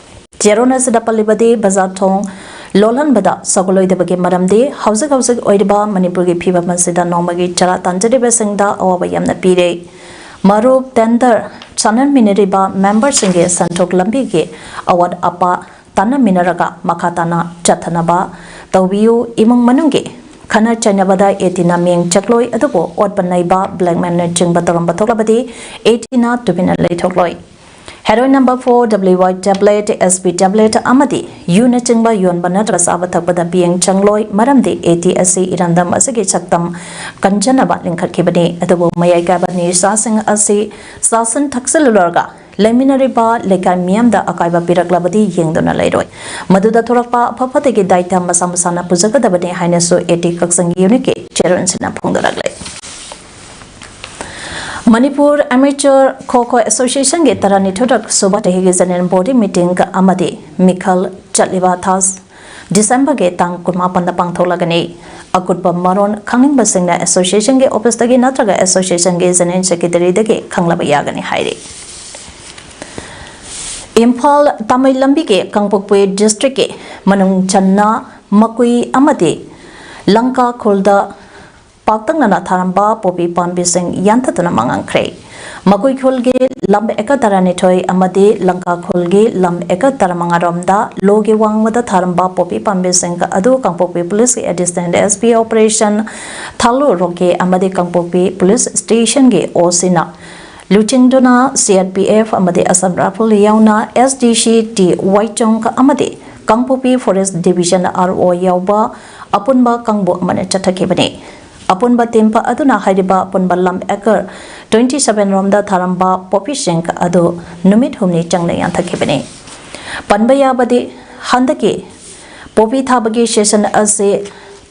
ꯆꯦꯔꯣꯜ ꯑꯁꯤꯗ ꯄꯜꯂꯤꯕꯗꯤ ꯕꯖꯥꯔ ꯊꯣꯡ ꯂꯣꯜꯍꯟꯕꯗ ꯁꯧꯒꯠꯂꯣꯏꯗꯕꯒꯤ ꯃꯔꯝꯗꯤ ꯍꯧꯖꯤꯛ ꯍꯧꯖꯤꯛ ꯑꯣꯏꯔꯤꯕ ꯃꯅꯤꯄꯨꯔꯒꯤ ꯐꯤꯕꯝ ꯑꯁꯤꯗ ꯅꯣꯡꯃꯒꯤ ꯆꯔꯥ ꯇꯥꯟꯖꯔꯤꯕꯁꯤꯡꯗ ꯑꯋꯥꯕ ꯌꯥꯝꯅ ꯄꯤꯔꯦ꯫ ꯃꯔꯨꯞ, tender ꯆꯥꯅꯃꯤꯟꯅꯔꯤꯕ member ꯁꯤꯡꯒꯤ ꯁꯦꯟꯊꯣꯛ ꯂꯝꯕꯤꯒꯤ ꯑꯋꯥꯠ ꯑꯄꯥ ꯇꯥꯟꯅꯃꯤꯟꯅꯔꯒ ꯃꯈꯥ ꯇꯥꯅ ꯆꯠꯊꯅꯕ ꯇꯧꯕꯤꯌꯨ꯫ ꯏꯃꯨꯡ ꯃꯅꯨꯡꯒꯤ ꯈꯠꯅ ꯆꯩꯅꯕꯗ A T ꯅ ꯃꯤꯠꯌꯦꯡ ꯆꯪꯂꯣꯏ, ꯑꯗꯨꯕꯨ ꯑꯣꯠꯄ ꯅꯩꯕ, blackmail ꯅꯆꯤꯡꯕ ꯇꯧꯔꯝꯕ ꯊꯣꯛꯂꯕꯗꯤ A T ꯅ ꯇꯨꯃꯤꯟꯅ ꯂꯩꯊꯣꯛꯂꯣꯏ꯫ Heroin number four, W Y tablet, S P tablet ꯑꯃꯗꯤ ꯌꯨꯅꯆꯤꯡꯕ ꯌꯣꯟꯕ ꯅꯠꯇ꯭ꯔꯒ ꯆꯥꯕ ꯊꯛꯄꯗ ꯃꯤꯠꯌꯦꯡ ꯆꯪꯂꯣꯏ, ꯃꯔꯝꯗꯤ A T ꯑꯁꯤ ꯏꯔꯝꯗꯝ ꯑꯁꯤꯒꯤ ꯁꯛꯇꯝ ꯀꯟꯖꯅꯕ ꯂꯤꯡꯈꯠꯈꯤꯕꯅꯤ꯫ ꯑꯗꯨꯕꯨ ꯃꯌꯥꯏ ꯀꯥꯏꯕ ꯅꯤꯁꯥꯁꯤꯡ ꯑꯁꯤ ꯆꯥꯁꯤꯟ ꯊꯛꯆꯤꯜꯂꯨꯔꯒ ꯂꯩꯃꯤꯟꯅꯔꯤꯕ ꯂꯩꯀꯥꯏ ꯃꯤꯌꯥꯝꯗ ꯑꯀꯥꯏꯕ ꯄꯤꯔꯛꯂꯕꯗꯤ ꯌꯦꯡꯗꯨꯅ ꯂꯩꯔꯣꯏ꯫ ꯃꯗꯨꯗ ꯊꯣꯔꯛꯄ ꯑꯐ ꯐꯠꯇꯒꯤ ꯗꯥꯏꯇ ꯃꯁꯥ ꯃꯁꯥꯅ ꯄꯨꯖꯒꯗꯕꯅꯤ ꯍꯥꯏꯅꯁꯨ A T ꯀꯛꯆꯤꯡ unit ꯀꯤ ꯆꯦꯔꯣꯜꯁꯤꯅ ꯐꯣꯡꯗꯣꯔꯛꯂꯦ꯫ Manipur Amateur Kho Kho Association ꯒꯤ ꯇꯔꯥꯅꯤꯊꯣꯏꯔꯛ ꯁꯨꯕ ꯆꯍꯤꯒꯤ general body meeting ꯑꯃꯗꯤ ꯃꯤꯈꯜ ꯆꯠꯂꯤꯕ ꯊꯥ ꯗꯤꯁꯦꯝꯕꯔꯒꯤ ꯇꯥꯡ ꯀꯨꯟꯃꯥꯄꯟꯗ ꯄꯥꯡꯊꯣꯛꯂꯒꯅꯤ꯫ ꯑꯀꯨꯞꯄ ꯃꯔꯣꯟ ꯈꯪꯅꯤꯡꯕꯁꯤꯡꯅ ꯑꯦꯁꯣꯁꯤꯌꯦꯁꯟꯒꯤ ꯑꯣꯐꯤꯁꯇꯒꯤ ꯅꯠꯇ꯭ꯔꯒ ꯑꯦꯁꯣꯁꯤꯌꯦꯁꯟꯒꯤ ꯖꯦꯅꯔꯦꯜ ꯁꯦꯀ꯭ꯔꯦꯇꯔꯤꯗꯒꯤ ꯈꯪꯂꯕ ꯌꯥꯒꯅꯤ ꯍꯥꯏꯔꯤ꯫ ꯏꯝꯐꯥꯜ ꯇꯥꯃꯩ ꯂꯝꯕꯤꯒꯤ ꯀꯥꯡꯄꯣꯛꯄꯤ ꯗꯤꯁꯇ꯭ꯔꯤꯛꯀꯤ ꯃꯅꯨꯡ ꯆꯟꯅ ꯃꯀꯨꯏ ꯑꯃꯗꯤ ꯂꯪꯀꯥ ꯈꯨꯜꯗ ꯄꯥꯛꯇꯛꯅꯅ ꯊꯥꯔꯝꯕ ꯄꯣꯄꯤ ꯄꯥꯝꯕꯤꯁꯤꯡ ꯌꯥꯟꯊꯠꯇꯨꯅ ꯃꯥꯡꯍꯟꯈ꯭ꯔꯦ꯫ ꯃꯀꯨꯏ ꯈꯨꯜꯒꯤ ꯂꯝ ꯑꯦꯀꯔ ꯇꯔꯥꯅꯤꯊꯣꯏ ꯑꯃꯗꯤ ꯂꯪꯀꯥ ꯈꯨꯜꯒꯤ ꯂꯝ ꯑꯦꯀꯔ ꯇꯔꯥꯃꯉꯥꯔꯣꯝꯗ ꯂꯣꯒꯤ ꯋꯥꯡꯃꯗ ꯊꯥꯔꯝꯕ ꯄꯣꯄꯤ ꯄꯥꯝꯕꯤꯁꯤꯡ ꯑꯗꯨ ꯀꯥꯡꯄꯣꯛꯄꯤ ꯄꯨꯂꯤꯁꯀꯤ ꯑꯦꯗꯤꯁꯅꯦꯜ ꯑꯦꯁ ꯄꯤ ꯑꯣꯄꯔꯦꯁꯟ ꯊꯥꯂꯨ ꯔꯣꯀꯦ ꯑꯃꯗꯤ ꯀꯥꯡꯄꯣꯛꯄꯤ ꯄꯨꯂꯤꯁ ꯁ꯭ꯇꯦꯁꯟꯒꯤ ꯑꯣ ꯁꯤꯅ ꯂꯨꯆꯤꯡꯗꯨꯅ ꯁꯤ ꯑꯥꯔ ꯄꯤ ꯑꯦꯐ ꯑꯃꯗꯤ ꯑꯁꯥꯝ ꯔꯥꯏꯐꯜ ꯌꯥꯎꯅ ꯑꯦꯁ ꯗꯤ ꯁꯤ ꯇꯤ ꯋꯥꯏꯆꯣꯡ ꯑꯃꯗꯤ ꯀꯥꯡꯄꯣꯛꯄꯤ ꯐꯣꯔꯦꯁ ꯗꯤꯕꯤꯖꯟ ꯑꯥꯔ ꯑꯣ ꯌꯥꯎꯕ ꯑꯄꯨꯟꯕ ꯀꯥꯡꯕꯨ ꯑꯃꯅ ꯆꯠꯊꯈꯤꯕꯅꯤ꯫ ꯑꯄꯨꯟꯕ ꯇꯤꯝ ꯑꯗꯨꯅ ꯍꯥꯏꯔꯤꯕ ꯑꯄꯨꯟꯕ ꯂꯝ ꯑꯦꯀꯔ ꯇ꯭ꯋꯦꯟꯇꯤ ꯁꯚꯦꯟ ꯔꯣꯝꯗ ꯊꯥꯔꯝꯕ ꯄꯣꯄꯤꯁꯤꯡ ꯑꯗꯨ ꯅꯨꯃꯤꯠ ꯍꯨꯝꯅꯤ ꯆꯪꯅ ꯌꯥꯟꯊꯠꯈꯤꯕꯅꯤ꯫ ꯄꯟꯕ ꯌꯥꯕꯗꯤ, ꯍꯟꯗꯛꯀꯤ ꯄꯣꯄꯤ ꯊꯥꯕꯒꯤ ꯁꯦꯁꯟ ꯑꯁꯤ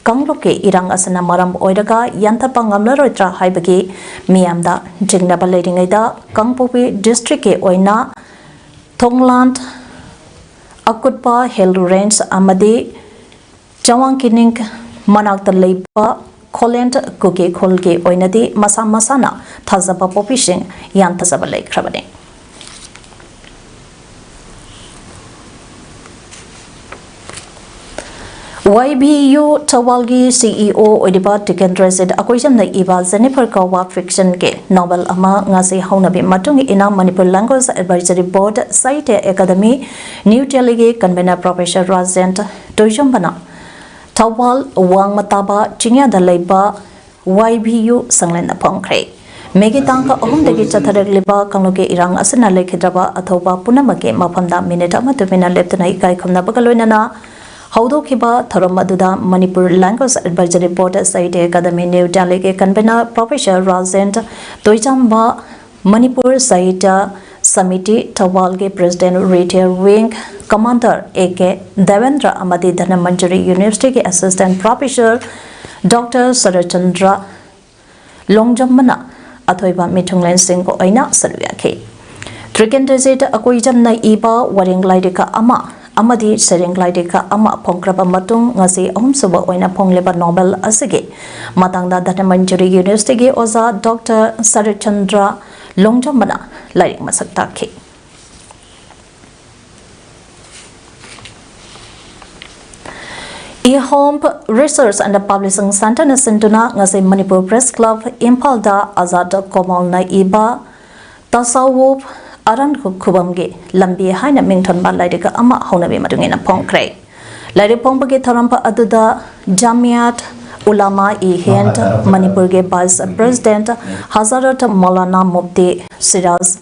ꯀꯥꯡꯂꯨꯞꯀꯤ ꯏꯔꯥꯡ ꯑꯁꯤꯅ ꯃꯔꯝ ꯑꯣꯏꯔꯒ ꯌꯥꯟꯊꯠꯄ ꯉꯝꯂꯔꯣꯏꯗ꯭ꯔꯥ ꯍꯥꯏꯕꯒꯤ ꯃꯤꯌꯥꯝꯗ ꯆꯤꯡꯅꯕ ꯂꯩꯔꯤꯉꯩꯗ, ꯀꯥꯡꯄꯣꯛꯄꯤ ꯗꯤꯁꯇ꯭ꯔꯤꯛꯀꯤ ꯑꯣꯏꯅ ꯊꯣꯡꯂꯥꯟ, ꯑꯀꯨꯠꯄ ꯍꯤꯜ ꯔꯦꯟꯖ ꯑꯃꯗꯤ ꯆꯋꯥꯡ ꯀꯤꯅꯤꯡ ꯃꯅꯥꯛꯇ ꯂꯩꯕ ꯈꯣꯂꯦꯟ ꯀꯨꯀꯤ ꯈꯨꯜꯒꯤ ꯑꯣꯏꯅꯗꯤ ꯃꯁꯥ ꯃꯁꯥꯅ ꯊꯥꯖꯕ ꯄꯣꯄꯤꯁꯤꯡ ꯌꯥꯟꯊꯖꯕ ꯂꯩꯈ꯭ꯔꯕꯅꯤ꯫ ꯋꯥꯏ ꯚꯤ ꯌꯨ ꯊꯧꯕꯥꯜꯒꯤ ꯁꯤ ꯏ ꯑꯣ ꯑꯣꯏꯔꯤꯕ ꯇꯤꯀꯦꯟꯗ꯭ꯔꯖꯤꯠ ꯑꯀꯣꯏꯖꯝꯅ ꯏꯕ ꯖꯦꯅꯤꯐꯔ ꯀꯧꯕ ꯐꯤꯛꯁꯟꯒꯤ ꯅꯣꯕꯦꯜ ꯑꯃ ꯉꯁꯤ ꯍꯧꯅꯕꯤ ꯃꯇꯨꯡ ꯏꯟꯅ Manipur language advisory board, Sahitya Akademi, new ꯗꯦꯜꯂꯤꯒꯤ ꯀꯟꯚꯦꯅꯔ ꯄ꯭ꯔꯣꯐꯦꯁꯔ ꯔꯥꯖꯦꯟ ꯇꯣꯏꯖꯝꯕꯅ ꯊꯧꯕꯥꯜ ꯋꯥꯡꯃ ꯇꯥꯕ ꯆꯤꯡꯌꯥꯗ ꯂꯩꯕ ꯋꯥꯏ ꯚꯤ ꯌꯨ ꯁꯪꯂꯦꯟꯗ ꯐꯣꯡꯈ꯭ꯔꯦ꯫ ꯃꯦꯒꯤ ꯇꯥꯡ ꯑꯍꯨꯝꯗꯒꯤ ꯆꯠꯊꯔꯛꯂꯤꯕ ꯀꯥꯡꯂꯨꯞꯀꯤ ꯏꯔꯥꯡ ꯑꯁꯤꯅ ꯂꯩꯈꯤꯗ꯭ꯔꯕ ꯑꯊꯧꯕ ꯄꯨꯝꯅꯃꯛꯀꯤ ꯃꯐꯝꯗ ꯃꯤꯅꯤꯠ ꯑꯃ ꯇꯨꯃꯤꯟꯅ ꯂꯦꯞꯇꯨꯅ ꯏꯀꯥꯏ ꯈꯨꯝꯅꯕꯒ ꯂꯣꯏꯅꯅ ꯍꯧꯗꯣꯛꯈꯤꯕ ꯊꯧꯔꯝ ꯑꯗꯨꯗ Manipur language advisory board, Sahitya Akademi new ꯗꯦꯜꯂꯤꯒꯤ ꯀꯟꯚꯦꯅꯔ ꯄ꯭ꯔꯣꯐꯦꯁꯔ ꯔꯥꯖꯦꯟ ꯇꯣꯏꯆꯥꯝꯕ, ꯃꯅꯤꯄꯨꯔ ꯁꯥꯍꯤꯇ꯭ꯌ ꯁꯃꯤꯇꯤ ꯊꯧꯕꯥꯜꯒꯤ president retired wing commander A K Debendra ꯑꯃꯗꯤ ꯙꯅꯃꯟꯖꯨꯔꯤ ꯌꯨꯅꯤꯚꯔꯁꯤꯇꯤꯒꯤ ꯑꯦꯁꯤꯁꯇꯦꯟ ꯄ꯭ꯔꯣꯐꯦꯁꯔ ꯗꯣꯛꯇꯔ ꯁꯔꯠꯆꯟꯗ꯭ꯔ ꯂꯣꯡꯖꯝꯕꯅ ꯑꯊꯣꯏꯕ ꯃꯤꯊꯨꯡꯂꯦꯟꯁꯤꯡꯒ ꯑꯣꯏꯅ ꯁꯔꯨꯛ ꯌꯥꯈꯤ꯫ ꯇ꯭ꯔꯤꯀꯦꯟꯗ꯭ꯔꯖꯤꯠ ꯑꯀꯣꯏꯖꯝꯅ ꯏꯕ ꯋꯥꯔꯦꯡ ꯂꯥꯏꯔꯤꯛ ꯑꯃ ꯑꯃꯗꯤ ꯁꯩꯔꯦꯡ ꯂꯥꯏꯔꯤꯛ ꯑꯃ ꯐꯣꯡꯈ꯭ꯔꯕ ꯃꯇꯨꯡ, ꯉꯁꯤ ꯑꯍꯨꯝꯁꯨꯕ ꯑꯣꯏꯅ ꯐꯣꯡꯂꯤꯕ ꯅꯣꯕꯦꯜ ꯑꯁꯤꯒꯤ ꯃꯇꯥꯡꯗ ꯙꯅꯃꯟꯖꯨꯔꯤ ꯌꯨꯅꯤꯚꯔꯁꯤꯇꯤꯒꯤ ꯑꯣꯖꯥ ꯗꯣꯛꯇꯔ ꯁꯔꯠꯆꯟꯗ꯭ꯔ ꯂꯣꯡꯖꯝꯕꯅ ꯂꯥꯏꯔꯤꯛ ꯃꯁꯛ ꯇꯥꯛꯈꯤ꯫ ꯏꯍꯣꯝ Research and Publishing Centreꯅ ꯁꯤꯟꯗꯨꯅ ꯉꯁꯤ ꯃꯅꯤꯄꯨꯔ Press Club ꯏꯝꯐꯥꯜꯗ ꯑꯖꯥꯗ ꯀꯣꯃꯜꯅ ꯏꯕ ꯇꯁꯥꯋꯨꯐ ꯑꯔꯥꯟ ꯈꯨꯕꯝꯒꯤ ꯂꯝꯕꯤ ꯍꯥꯏꯅ ꯃꯤꯡꯊꯣꯟꯕ ꯂꯥꯏꯔꯤꯛ ꯑꯃ ꯍꯧꯅꯕꯤ ꯃꯇꯨꯡ ꯏꯟꯅ ꯐꯣꯡꯈ꯭ꯔꯦ꯫ ꯂꯥꯏꯔꯤꯛ ꯐꯣꯡꯕꯒꯤ ꯊꯧꯔꯝ ꯑꯗꯨꯗ ꯖꯥꯃꯤꯌꯥꯠ ꯎꯂꯥꯃꯥ ꯏ ꯍꯤꯟꯗ ꯃꯅꯤꯄꯨꯔꯒꯤ Vice President ꯍꯖꯔꯠ ꯃꯧꯂꯥꯅꯥ ꯃꯨꯐꯇꯤ ꯁꯤꯔꯥꯖ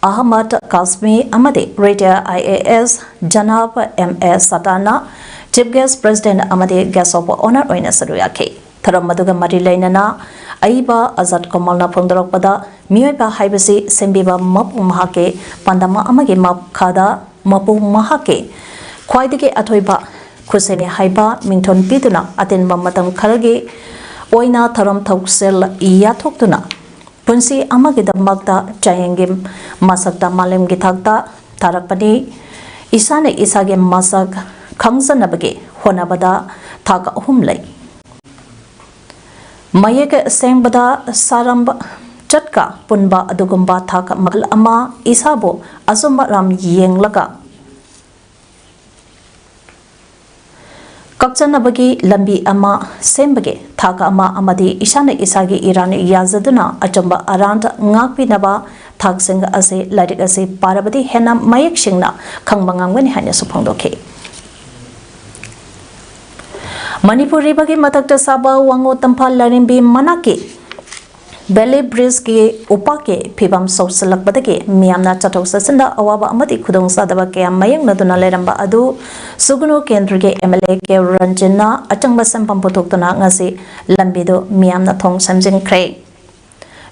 ꯑꯍꯃꯗ ꯀꯥꯁꯃꯤ ꯑꯃꯗꯤ Retired I A S ꯖꯅꯥꯕ M A ꯁꯇꯥꯅ Chief Guest, President ꯑꯃꯗꯤ Guest of Honour ꯑꯣꯏꯅ ꯁꯔꯨꯛ ꯌꯥꯈꯤ꯫ ꯊꯧꯔꯝ ꯑꯗꯨꯒ ꯃꯔꯤ ꯂꯩꯅꯅ ꯑꯏꯕ ꯑꯖꯥꯗ ꯀꯣꯃꯜꯅ ꯐꯣꯡꯗꯣꯔꯛꯄꯗ, ꯃꯤꯑꯣꯏꯕ ꯍꯥꯏꯕꯁꯤ ꯁꯦꯝꯕꯤꯕ ꯃꯄꯨ ꯃꯍꯥꯛꯀꯤ ꯄꯥꯟꯗꯝ ꯑꯃꯒꯤ ꯃꯈꯥꯗ ꯃꯄꯨ ꯃꯍꯥꯛꯀꯤ ꯈ꯭ꯋꯥꯏꯗꯒꯤ ꯑꯊꯣꯏꯕ ꯈꯨꯠꯁꯦꯝꯅꯤ ꯍꯥꯏꯕ ꯃꯤꯡꯊꯣꯟ ꯄꯤꯗꯨꯅ ꯑꯇꯦꯟꯕ ꯃꯇꯝ ꯈꯔꯒꯤ ꯑꯣꯏꯅ ꯊꯧꯔꯝ ꯊꯧꯁꯤꯜ ꯌꯥꯊꯣꯛꯇꯨꯅ ꯄꯨꯟꯁꯤ ꯑꯃꯒꯤꯗꯃꯛꯇ ꯆꯥꯌꯦꯡꯒꯤ ꯃꯁꯛꯇ ꯃꯥꯂꯦꯝꯒꯤ ꯊꯥꯛꯇ ꯊꯥꯔꯛꯄꯅꯤ꯫ ꯏꯁꯥꯅ ꯏꯁꯥꯒꯤ ꯃꯁꯛ ꯈꯪꯖꯅꯕꯒꯤ ꯍꯣꯠꯅꯕꯗ ꯊꯥꯛ ꯑꯍꯨꯝ ꯂꯩ꯫ ꯃꯌꯦꯛ ꯁꯦꯡꯕꯗ ꯁꯥꯔꯝꯕ ꯆꯠꯀ ꯄꯨꯟꯕ ꯑꯗꯨꯒꯨꯝꯕ ꯊꯥꯛ ꯃꯈꯜ ꯑꯃ, ꯏꯁꯥꯕꯨ ꯑꯆꯨꯝ ꯑꯔꯥꯟ ꯌꯦꯡꯂꯒ ꯀꯛꯆꯅꯕꯒꯤ ꯂꯝꯕꯤ ꯑꯃ ꯁꯦꯝꯕꯒꯤ ꯊꯥꯛ ꯑꯃ, ꯑꯃꯗꯤ ꯏꯁꯥꯅ ꯏꯁꯥꯒꯤ ꯏꯔꯥꯟ ꯌꯥꯖꯗꯨꯅ ꯑꯆꯨꯝꯕ ꯑꯔꯥꯟ ꯉꯥꯛꯄꯤꯅꯕ ꯊꯥꯛꯁꯤꯡ ꯑꯁꯤ ꯂꯥꯏꯔꯤꯛ ꯑꯁꯤ ꯄꯥꯔꯕꯗꯤ ꯍꯦꯟꯅ ꯃꯌꯦꯛ ꯁꯦꯡꯅ ꯈꯪꯕ ꯉꯝꯒꯅꯤ ꯍꯥꯏꯅꯁꯨ ꯐꯣꯡꯗꯣꯛꯈꯤ꯫ ꯃꯅꯤꯄꯨꯔ ꯔꯤꯚꯔꯒꯤ ꯃꯊꯛꯇ ꯁꯥꯕ ꯋꯥꯉꯨ ꯇꯝꯐꯥꯜ ꯂꯥꯏꯔꯦꯝꯕꯤ ꯃꯅꯥꯛꯀꯤ ꯕꯦꯂꯤ ꯕ꯭ꯔꯤꯖꯀꯤ ꯎꯄꯥꯛꯀꯤ ꯐꯤꯕꯝ ꯁꯣꯛꯆꯤꯜꯂꯛꯄꯗꯒꯤ ꯃꯤꯌꯥꯝꯅ ꯆꯠꯊꯣꯛ ꯆꯠꯁꯤꯟꯗ ꯑꯋꯥꯕ ꯑꯃꯗꯤ ꯈꯨꯗꯣꯡꯆꯥꯗꯕ ꯀꯌꯥ ꯃꯥꯌꯣꯛꯅꯗꯨꯅ ꯂꯩꯔꯝꯕ ꯑꯗꯨ ꯁꯨꯒꯅꯨ ꯀꯦꯟꯗ꯭ꯔꯒꯤ M L A ꯀꯦ ꯔꯟꯖꯤꯟꯅ ꯑꯆꯪꯕ ꯁꯦꯟꯐꯝ ꯄꯨꯊꯣꯛꯇꯨꯅ ꯉꯁꯤ ꯂꯝꯕꯤꯗꯨ ꯃꯤꯌꯥꯝꯅ ꯊꯣꯡ ꯁꯦꯝꯖꯤꯟꯈ꯭ꯔꯦ꯫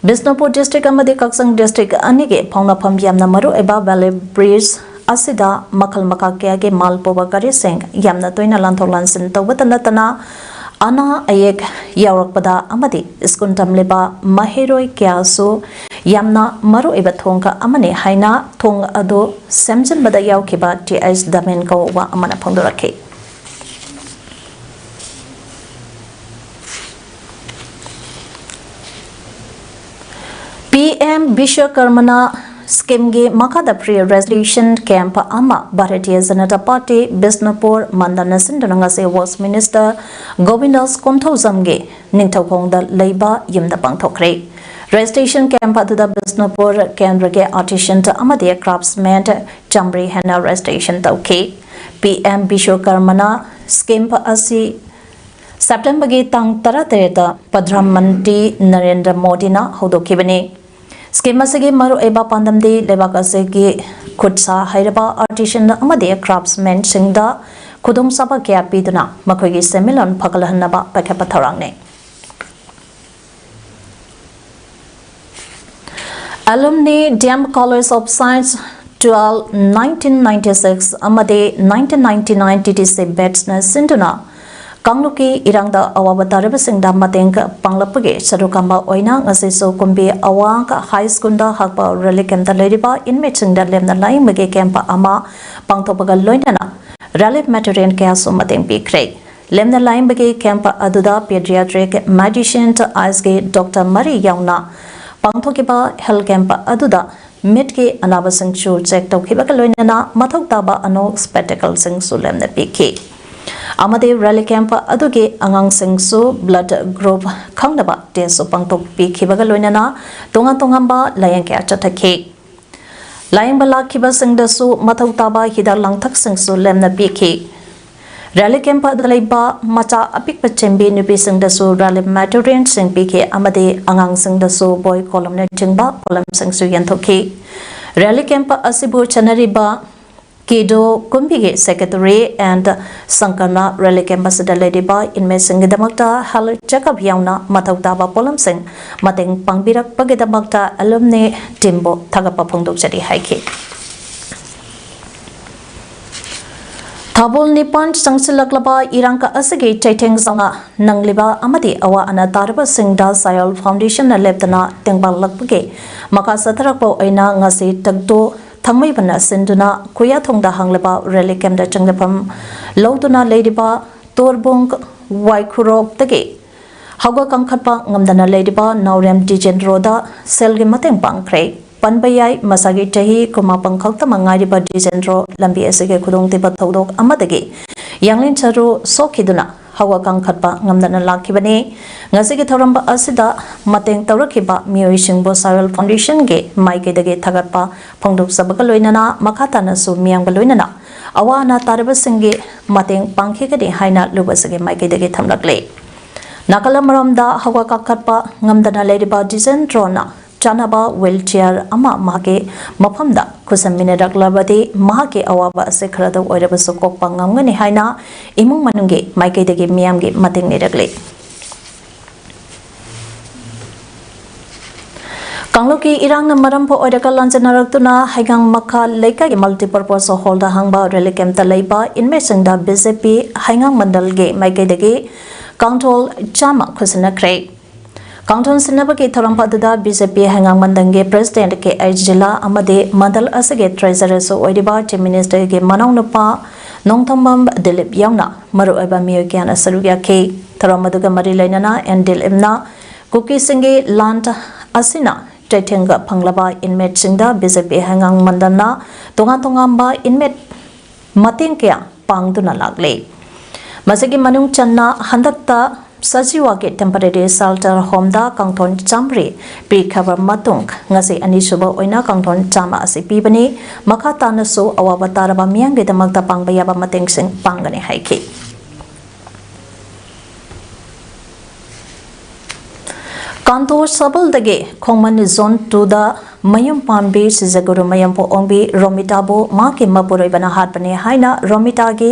ꯕꯤꯁꯅꯨꯄꯨꯔ ꯗꯤꯁꯇ꯭ꯔꯤꯛ ꯑꯃꯗꯤ ꯀꯛꯆꯤꯡ ꯗꯤꯁꯇ꯭ꯔꯤꯛ ꯑꯅꯤꯒꯤ ꯐꯥꯎꯅꯐꯝ ꯌꯥꯝꯅ ꯃꯔꯨ ꯑꯣꯏꯕ ꯕꯦꯂꯤ ꯕ꯭ꯔꯤꯖ ꯑꯁꯤꯗ ꯃꯈꯜ ꯃꯈꯥ ꯀꯌꯥꯒꯤ ꯃꯥꯜ ꯄꯨꯕ ꯒꯥꯔꯤꯁꯤꯡ ꯌꯥꯝꯅ ꯇꯣꯏꯅ ꯂꯥꯟꯊꯣꯛ ꯂꯥꯟꯁꯤꯟ ꯇꯧꯕꯇ ꯅꯠꯇꯅ ꯑꯅꯥ ꯑꯌꯦꯛ ꯌꯥꯎꯔꯛꯄꯗ ꯑꯃꯗꯤ ꯁ꯭ꯀꯨꯜ ꯇꯝꯂꯤꯕ ꯃꯍꯩꯔꯣꯏ ꯀꯌꯥꯁꯨ ꯌꯥꯝꯅ ꯃꯔꯨꯑꯣꯏꯕ ꯊꯣꯡꯒ ꯑꯃꯅꯤ ꯍꯥꯏꯅ ꯊꯣꯡ ꯑꯗꯨ ꯁꯦꯝꯖꯤꯟꯕꯗ ꯌꯥꯎꯈꯤꯕ ꯇꯤ ꯑꯩꯆ ꯗꯃꯦꯟ ꯀꯧꯕ ꯑꯃꯅ ꯐꯣꯡꯗꯣꯔꯛꯈꯤ꯫ ꯄꯤ ꯑꯦꯝ ꯕꯤꯁ꯭ꯋꯀꯔꯃꯅ ꯁ꯭ꯀꯤꯝꯒꯤ ꯃꯈꯥꯗ free registration camp ꯑꯃ ꯚꯥꯔꯇꯤꯌ ꯖꯅꯇꯥ ꯄꯥꯔꯇꯤ ꯕꯤꯁꯅꯨꯄꯨꯔ ꯃꯟꯗꯜꯅ ꯁꯤꯟꯗꯨꯅ ꯉꯁꯤ ꯋꯦꯁ꯭ꯠ ꯃꯤꯅꯤꯁ꯭ꯇꯔ ꯒꯣꯕꯤꯟꯗꯥꯁ ꯀꯣꯟꯊꯧꯖꯝꯒꯤ ꯅꯤꯡꯊꯧꯈꯣꯡꯗ ꯂꯩꯕ ꯌꯨꯝꯗ ꯄꯥꯡꯊꯣꯛꯈ꯭ꯔꯦ꯫ Registration camp ꯑꯗꯨꯗ ꯕꯤꯁꯅꯨꯄꯨꯔ ꯀꯦꯟꯗ꯭ꯔꯒꯤ artisan ꯑꯃꯗꯤ craftsman ꯆꯥꯃꯔꯤ ꯍꯦꯟꯅ registration ꯇꯧꯈꯤ꯫ ꯄꯤ ꯑꯦꯝ ꯕꯤꯁ꯭ꯋꯀꯔꯃꯅ ꯁ꯭ꯀꯤꯝ ꯑꯁꯤ ꯁꯦꯞꯇꯦꯝꯕꯔꯒꯤ ꯇꯥꯡ ꯇꯔꯥꯇꯔꯦꯠꯇ ꯄ꯭ꯔꯙꯥꯟ ꯃꯟꯇ꯭ꯔꯤ ꯅꯔꯦꯟꯗ꯭ꯔ ꯃꯣꯗꯤꯅ ꯍꯧꯗꯣꯛꯈꯤꯕꯅꯤ꯫ ꯁ꯭ꯀꯤꯝ ꯑꯁꯤꯒꯤ ꯃꯔꯨꯑꯣꯏꯕ ꯄꯥꯟꯗꯝꯗꯤ ꯂꯩꯕꯥꯛ ꯑꯁꯤꯒꯤ ꯈꯨꯠ ꯁꯥ ꯍꯩꯔꯕ artisan ꯑꯃꯗꯤ craftsmanꯁꯤꯡꯗ ꯈꯨꯗꯣꯡꯆꯥꯕ ꯀꯌꯥ ꯄꯤꯗꯨꯅ ꯃꯈꯣꯏꯒꯤ ꯁꯦꯟꯃꯤꯠꯂꯣꯟ ꯐꯒꯠꯍꯟꯅꯕ ꯄꯥꯏꯈꯠꯄ ꯊꯧꯔꯥꯡꯅꯤ꯫ Alumni D M College of Science twelve nineteen ninety six ꯑꯃꯗꯤ nineteen ninety nine T T C batchꯅ ꯁꯤꯟꯗꯨꯅ ꯀꯥꯡꯂꯨꯞꯀꯤ ꯏꯔꯥꯡꯗ ꯑꯋꯥꯕ ꯇꯥꯔꯕꯁꯤꯡꯗ ꯃꯇꯦꯡ ꯄꯥꯡꯂꯛꯄꯒꯤ ꯁꯔꯨꯛ ꯑꯃ ꯑꯣꯏꯅ ꯉꯁꯤꯁꯨ ꯀꯨꯝꯕꯤ ꯑꯋꯥꯡ High Schoolꯗ ꯍꯥꯡꯕ relief campꯇ ꯂꯩꯔꯤꯕ inmateꯁꯤꯡꯗ ꯂꯦꯝꯅ ꯂꯥꯌꯦꯡꯕꯒꯤ camp ꯑꯃ ꯄꯥꯡꯊꯣꯛꯄꯒ ꯂꯣꯏꯅꯅ relief material ꯀꯌꯥꯁꯨ ꯃꯇꯦꯡ ꯄꯤꯈ꯭ꯔꯦ꯫ ꯂꯦꯝꯅ ꯂꯥꯌꯦꯡꯕꯒꯤ camp ꯑꯗꯨꯗ pediatric medicine, eyesꯀꯤ doctor ꯃꯔꯤ ꯌꯥꯎꯅ ꯄꯥꯡꯊꯣꯛꯈꯤꯕ health camp ꯑꯗꯨꯗ ꯃꯤꯠꯀꯤ ꯑꯅꯥꯕꯁꯤꯡꯁꯨ check ꯇꯧꯈꯤꯕꯒ ꯂꯣꯏꯅꯅ ꯃꯊꯧ ꯇꯥꯕ ꯑꯅꯧ spectacleꯁꯤꯡꯁꯨ ꯂꯦꯝꯅ ꯄꯤꯈꯤ꯫ ꯑꯃꯗꯤ relief camp ꯑꯗꯨꯒꯤ ꯑꯉꯥꯡꯁꯤꯡꯁꯨ blood group ꯈꯪꯅꯕ testꯁꯨ ꯄꯥꯡꯊꯣꯛꯄꯤꯈꯤꯕꯒ ꯂꯣꯏꯅꯅ ꯇꯣꯉꯥꯟ ꯇꯣꯉꯥꯟꯕ ꯂꯥꯌꯦꯡ ꯀꯌꯥ ꯆꯠꯊꯈꯤ꯫ ꯂꯥꯌꯦꯡꯕ ꯂꯥꯛꯈꯤꯕꯁꯤꯡꯗꯁꯨ ꯃꯊꯧ ꯇꯥꯕ ꯍꯤꯗꯥꯛ ꯂꯥꯡꯊꯛꯁꯤꯡꯁꯨ ꯂꯦꯝꯅ ꯄꯤꯈꯤ꯫ Relief camp ꯑꯗꯨꯗ ꯂꯩꯕ ꯃꯆꯥ ꯑꯄꯤꯛꯄ ꯆꯦꯟꯕꯤ ꯅꯨꯄꯤꯁꯤꯡꯗꯁꯨ relief materialꯁꯤꯡ ꯄꯤꯈꯤ ꯑꯃꯗꯤ ꯑꯉꯥꯡꯁꯤꯡꯗꯁꯨ ꯕꯣꯏ, ꯀꯣꯂꯝꯅꯆꯤꯡꯕ ꯄꯣꯠꯂꯝꯁꯤꯡꯁꯨ ꯌꯦꯟꯊꯣꯛꯈꯤ꯫ Relief camp ꯑꯁꯤꯕꯨ ꯆꯠꯅꯔꯤꯕ ꯀꯤꯗꯣ ꯀꯨꯝꯕꯤꯒꯤ secretary and ꯁꯪꯀꯔꯅ relief camp ꯑꯁꯤꯗ ꯂꯩꯔꯤꯕ inmateꯁꯤꯡꯒꯤꯗꯃꯛꯇ health checkup ꯌꯥꯎꯅ ꯃꯊꯧ ꯇꯥꯕ ꯄꯣꯠꯂꯝꯁꯤꯡ ꯃꯇꯦꯡ ꯄꯥꯡꯕꯤꯔꯛꯄꯒꯤꯗꯃꯛꯇ alumni teamꯕꯨ ꯊꯥꯒꯠꯄ ꯐꯣꯡꯗꯣꯛꯆꯔꯤ ꯍꯥꯏꯈꯤ꯫ ꯊꯧꯕꯥꯜ ꯅꯤꯄꯥꯟ ꯆꯪꯁꯤꯜꯂꯛꯂꯕ ꯏꯔꯥꯡꯀ ꯑꯁꯤꯒꯤ ꯆꯩꯊꯦꯡ ꯆꯪꯅ ꯅꯪꯂꯤꯕ ꯑꯃꯗꯤ ꯑꯋꯥ ꯑꯅꯥ ꯇꯥꯔꯕꯁꯤꯡꯗ ꯁꯥꯌꯣꯜ ꯐꯥꯎꯟꯗꯦꯁꯟꯅ ꯂꯦꯞꯇꯅ ꯇꯦꯡꯕꯥꯡꯂꯛꯄꯒꯤ ꯃꯈꯥ ꯆꯠꯊꯔꯛꯄ ꯑꯣꯏꯅ ꯉꯁꯤ ꯇꯛꯇꯨ ꯊꯥꯡꯃꯩꯕꯟꯅ ꯁꯤꯟꯗꯨꯅ ꯈꯨꯌꯥꯊꯣꯡꯗ ꯍꯥꯡꯂꯕ ꯔꯦꯂꯤ ꯀꯦꯝꯞꯇ ꯆꯪꯖꯐꯝ ꯂꯧꯗꯨꯅ ꯂꯩꯔꯤꯕ ꯇꯣꯔꯕꯣꯡ ꯋꯥꯏꯈꯨꯔꯣꯛꯇꯒꯤ ꯍꯧꯒꯠ ꯀꯥꯡꯈꯠꯄ ꯉꯝꯗꯅ ꯂꯩꯔꯤꯕ ꯅꯥꯎꯔꯦꯝ ꯗꯤꯖꯦꯟꯗ꯭ꯔꯣꯗ ꯁꯦꯜꯒꯤ ꯃꯇꯦꯡ ꯄꯥꯡꯈ꯭ꯔꯦ꯫ ꯄꯟꯕ ꯌꯥꯏ, ꯃꯁꯥꯒꯤ ꯆꯍꯤ ꯀꯨꯟꯃꯥꯄꯟ ꯈꯛꯇꯃꯛ ꯉꯥꯏꯔꯤꯕ ꯗꯤꯖꯦꯟꯗ꯭ꯔꯣ ꯂꯝꯕꯤ ꯑꯁꯤꯒꯤ ꯈꯨꯗꯣꯡꯊꯤꯕ ꯊꯧꯗꯣꯛ ꯑꯃꯗꯒꯤ ꯌꯥꯡꯂꯦꯟ ꯁꯔꯨ ꯁꯣꯛꯈꯤꯗꯨꯅ ꯍꯧꯒꯠ ꯀꯥꯡꯈꯠꯄ ꯉꯝꯗꯅ ꯂꯥꯛꯈꯤꯕꯅꯤ꯫ ꯉꯁꯤꯒꯤ ꯊꯧꯔꯝ ꯑꯁꯤꯗ ꯃꯇꯦꯡ ꯇꯧꯔꯛꯈꯤꯕ ꯃꯤꯑꯣꯏꯁꯤꯡꯕꯨ ꯁꯥꯌꯣꯜ ꯐꯥꯎꯟꯗꯦꯁꯟꯒꯤ ꯃꯥꯏꯀꯩꯗꯒꯤ ꯊꯥꯒꯠꯄ ꯐꯣꯡꯗꯣꯛꯆꯕꯒ ꯂꯣꯏꯅꯅ ꯃꯈꯥ ꯇꯥꯅꯁꯨ ꯃꯤꯌꯥꯝꯒ ꯂꯣꯏꯅꯅ ꯑꯋꯥ ꯑꯅꯥ ꯇꯥꯔꯕꯁꯤꯡꯒꯤ ꯃꯇꯦꯡ ꯄꯥꯡꯈꯤꯒꯅꯤ ꯍꯥꯏꯅ ꯂꯨꯞ ꯑꯁꯤꯒꯤ ꯃꯥꯏꯀꯩꯗꯒꯤ ꯊꯝꯂꯛꯂꯤ꯫ ꯅꯥꯀꯜ ꯑꯃꯔꯣꯝꯗ ꯍꯧꯒꯠ ꯀꯥꯡꯈꯠꯄ ꯉꯝꯗꯅ ꯂꯩꯔꯤꯕ ꯗꯤꯖꯦꯟꯗ꯭ꯔꯣꯅ ꯆꯥꯅꯕ ꯋꯤꯜ ꯆꯤꯌꯔ ꯑꯃ ꯃꯍꯥꯛꯀꯤ ꯃꯐꯝꯗ ꯈꯨꯠꯁꯝꯃꯤꯟꯅꯔꯛꯂꯕꯗꯤ ꯃꯍꯥꯛꯀꯤ ꯑꯋꯥꯕ ꯑꯁꯤ ꯈꯔꯗ ꯑꯣꯏꯔꯕꯁꯨ ꯀꯣꯛꯄ ꯉꯝꯒꯅꯤ ꯍꯥꯏꯅ ꯏꯃꯨꯡ ꯃꯅꯨꯡꯒꯤ ꯃꯥꯏꯀꯩꯗꯒꯤ ꯃꯤꯌꯥꯝꯒꯤ ꯃꯇꯦꯡ ꯅꯤꯔꯛꯂꯤ꯫ ꯀꯥꯡꯂꯨꯞꯀꯤ ꯏꯔꯥꯡꯅ ꯃꯔꯝ ꯑꯣꯏꯔꯒ ꯂꯥꯟꯖꯦꯟꯅꯔꯛꯇꯨꯅ ꯍꯩꯉꯥꯡ ꯃꯈꯥ ꯂꯩꯀꯥꯏꯒꯤ multipurpose hall ꯗ ꯍꯥꯡꯕ ꯔꯦꯂꯤ ꯀꯦꯝꯞꯇ ꯂꯩꯕ inmate ꯁꯤꯡꯗ BJP ꯍꯩꯉꯥꯡ ꯃꯟꯗꯜꯒꯤ ꯃꯥꯏꯀꯩꯗꯒꯤ ꯀꯥꯡꯊꯣꯜ ꯆꯥꯝꯃ ꯈꯨꯠꯁꯤꯟꯅꯈ꯭ꯔꯦ꯫ ꯀꯥꯡꯊꯣꯟ ꯁꯤꯟꯅꯕꯒꯤ ꯊꯧꯔꯝ ꯑꯗꯨꯗ BJP ꯍꯩꯉꯥꯡ ꯃꯟꯗꯜꯒꯤ president ꯀꯦ ꯑꯩꯆ ꯖꯤꯂꯥ ꯑꯃꯗꯤ ꯃꯟꯗꯜ ꯑꯁꯤꯒꯤ treasurer ꯁꯨ ꯑꯣꯏꯔꯤꯕ Chief Minister ꯒꯤ ꯃꯅꯥꯎꯅꯨꯄꯥ ꯅꯣꯡꯊꯣꯝꯕꯝ ꯗꯤꯂꯤꯞ ꯌꯥꯎꯅ ꯃꯔꯨꯑꯣꯏꯕ ꯃꯤꯑꯣꯏ ꯀꯌꯥꯅ ꯁꯔꯨꯛ ꯌꯥꯈꯤ꯫ ꯊꯧꯔꯝ ꯑꯗꯨꯒ ꯃꯔꯤ ꯂꯩꯅꯅ ꯑꯦꯟ ꯗꯤꯂꯤꯞꯅ ꯀꯨꯀꯤꯁꯤꯡꯒꯤ ꯂꯥꯟ ꯑꯁꯤꯅ ꯆꯩꯊꯦꯡꯒ ꯐꯪꯂꯕ inmate ꯁꯤꯡꯗ BJP ꯍꯩꯉꯥꯡ ꯃꯟꯗꯜꯅ ꯇꯣꯉꯥꯟ ꯇꯣꯉꯥꯟꯕ inmate ꯃꯇꯦꯡ ꯀꯌꯥ ꯄꯥꯡꯗꯨꯅ ꯂꯥꯛꯂꯤ꯫ ꯃꯁꯤꯒꯤ ꯃꯅꯨꯡ ꯆꯟꯅ ꯍꯟꯗꯛꯇ ꯁꯖꯤꯋꯥꯒꯤ temporary shelter home ꯗ ꯀꯥꯡꯊꯣꯟ ꯆꯥꯝꯃꯔꯤ ꯄꯤꯈ꯭ꯔꯕ ꯃꯇꯨꯡ ꯉꯁꯤ ꯑꯅꯤꯁꯨꯕ ꯑꯣꯏꯅ ꯀꯥꯡꯊꯣꯟ ꯆꯥꯝꯃ ꯑꯁꯤ ꯄꯤꯕꯅꯤ꯫ ꯃꯈꯥ ꯇꯥꯅꯁꯨ ꯑꯋꯥꯕ ꯇꯥꯔꯕ ꯃꯤꯌꯥꯝꯒꯤꯗꯃꯛꯇ ꯄꯥꯡꯕ ꯌꯥꯕ ꯃꯇꯦꯡꯁꯤꯡ ꯄꯥꯡꯒꯅꯤ ꯍꯥꯏꯈꯤ꯫ ꯀꯥꯟꯇꯣ ꯁꯕꯜꯗꯒꯤ ꯈꯣꯡꯃꯟ zone two ꯗ ꯃꯌꯨꯝ ꯄꯥꯟꯕꯤ ꯁꯤꯖꯒꯨꯔꯨ ꯃꯌꯨꯝ ꯄꯣꯛꯑꯣꯡꯕꯤ ꯔꯣꯃꯤꯇꯥꯕꯨ ꯃꯍꯥꯛꯀꯤ ꯃꯄꯨꯔꯣꯏꯕꯅ ꯍꯥꯠꯄꯅꯤ ꯍꯥꯏꯅ ꯔꯣꯃꯤꯇꯥꯒꯤ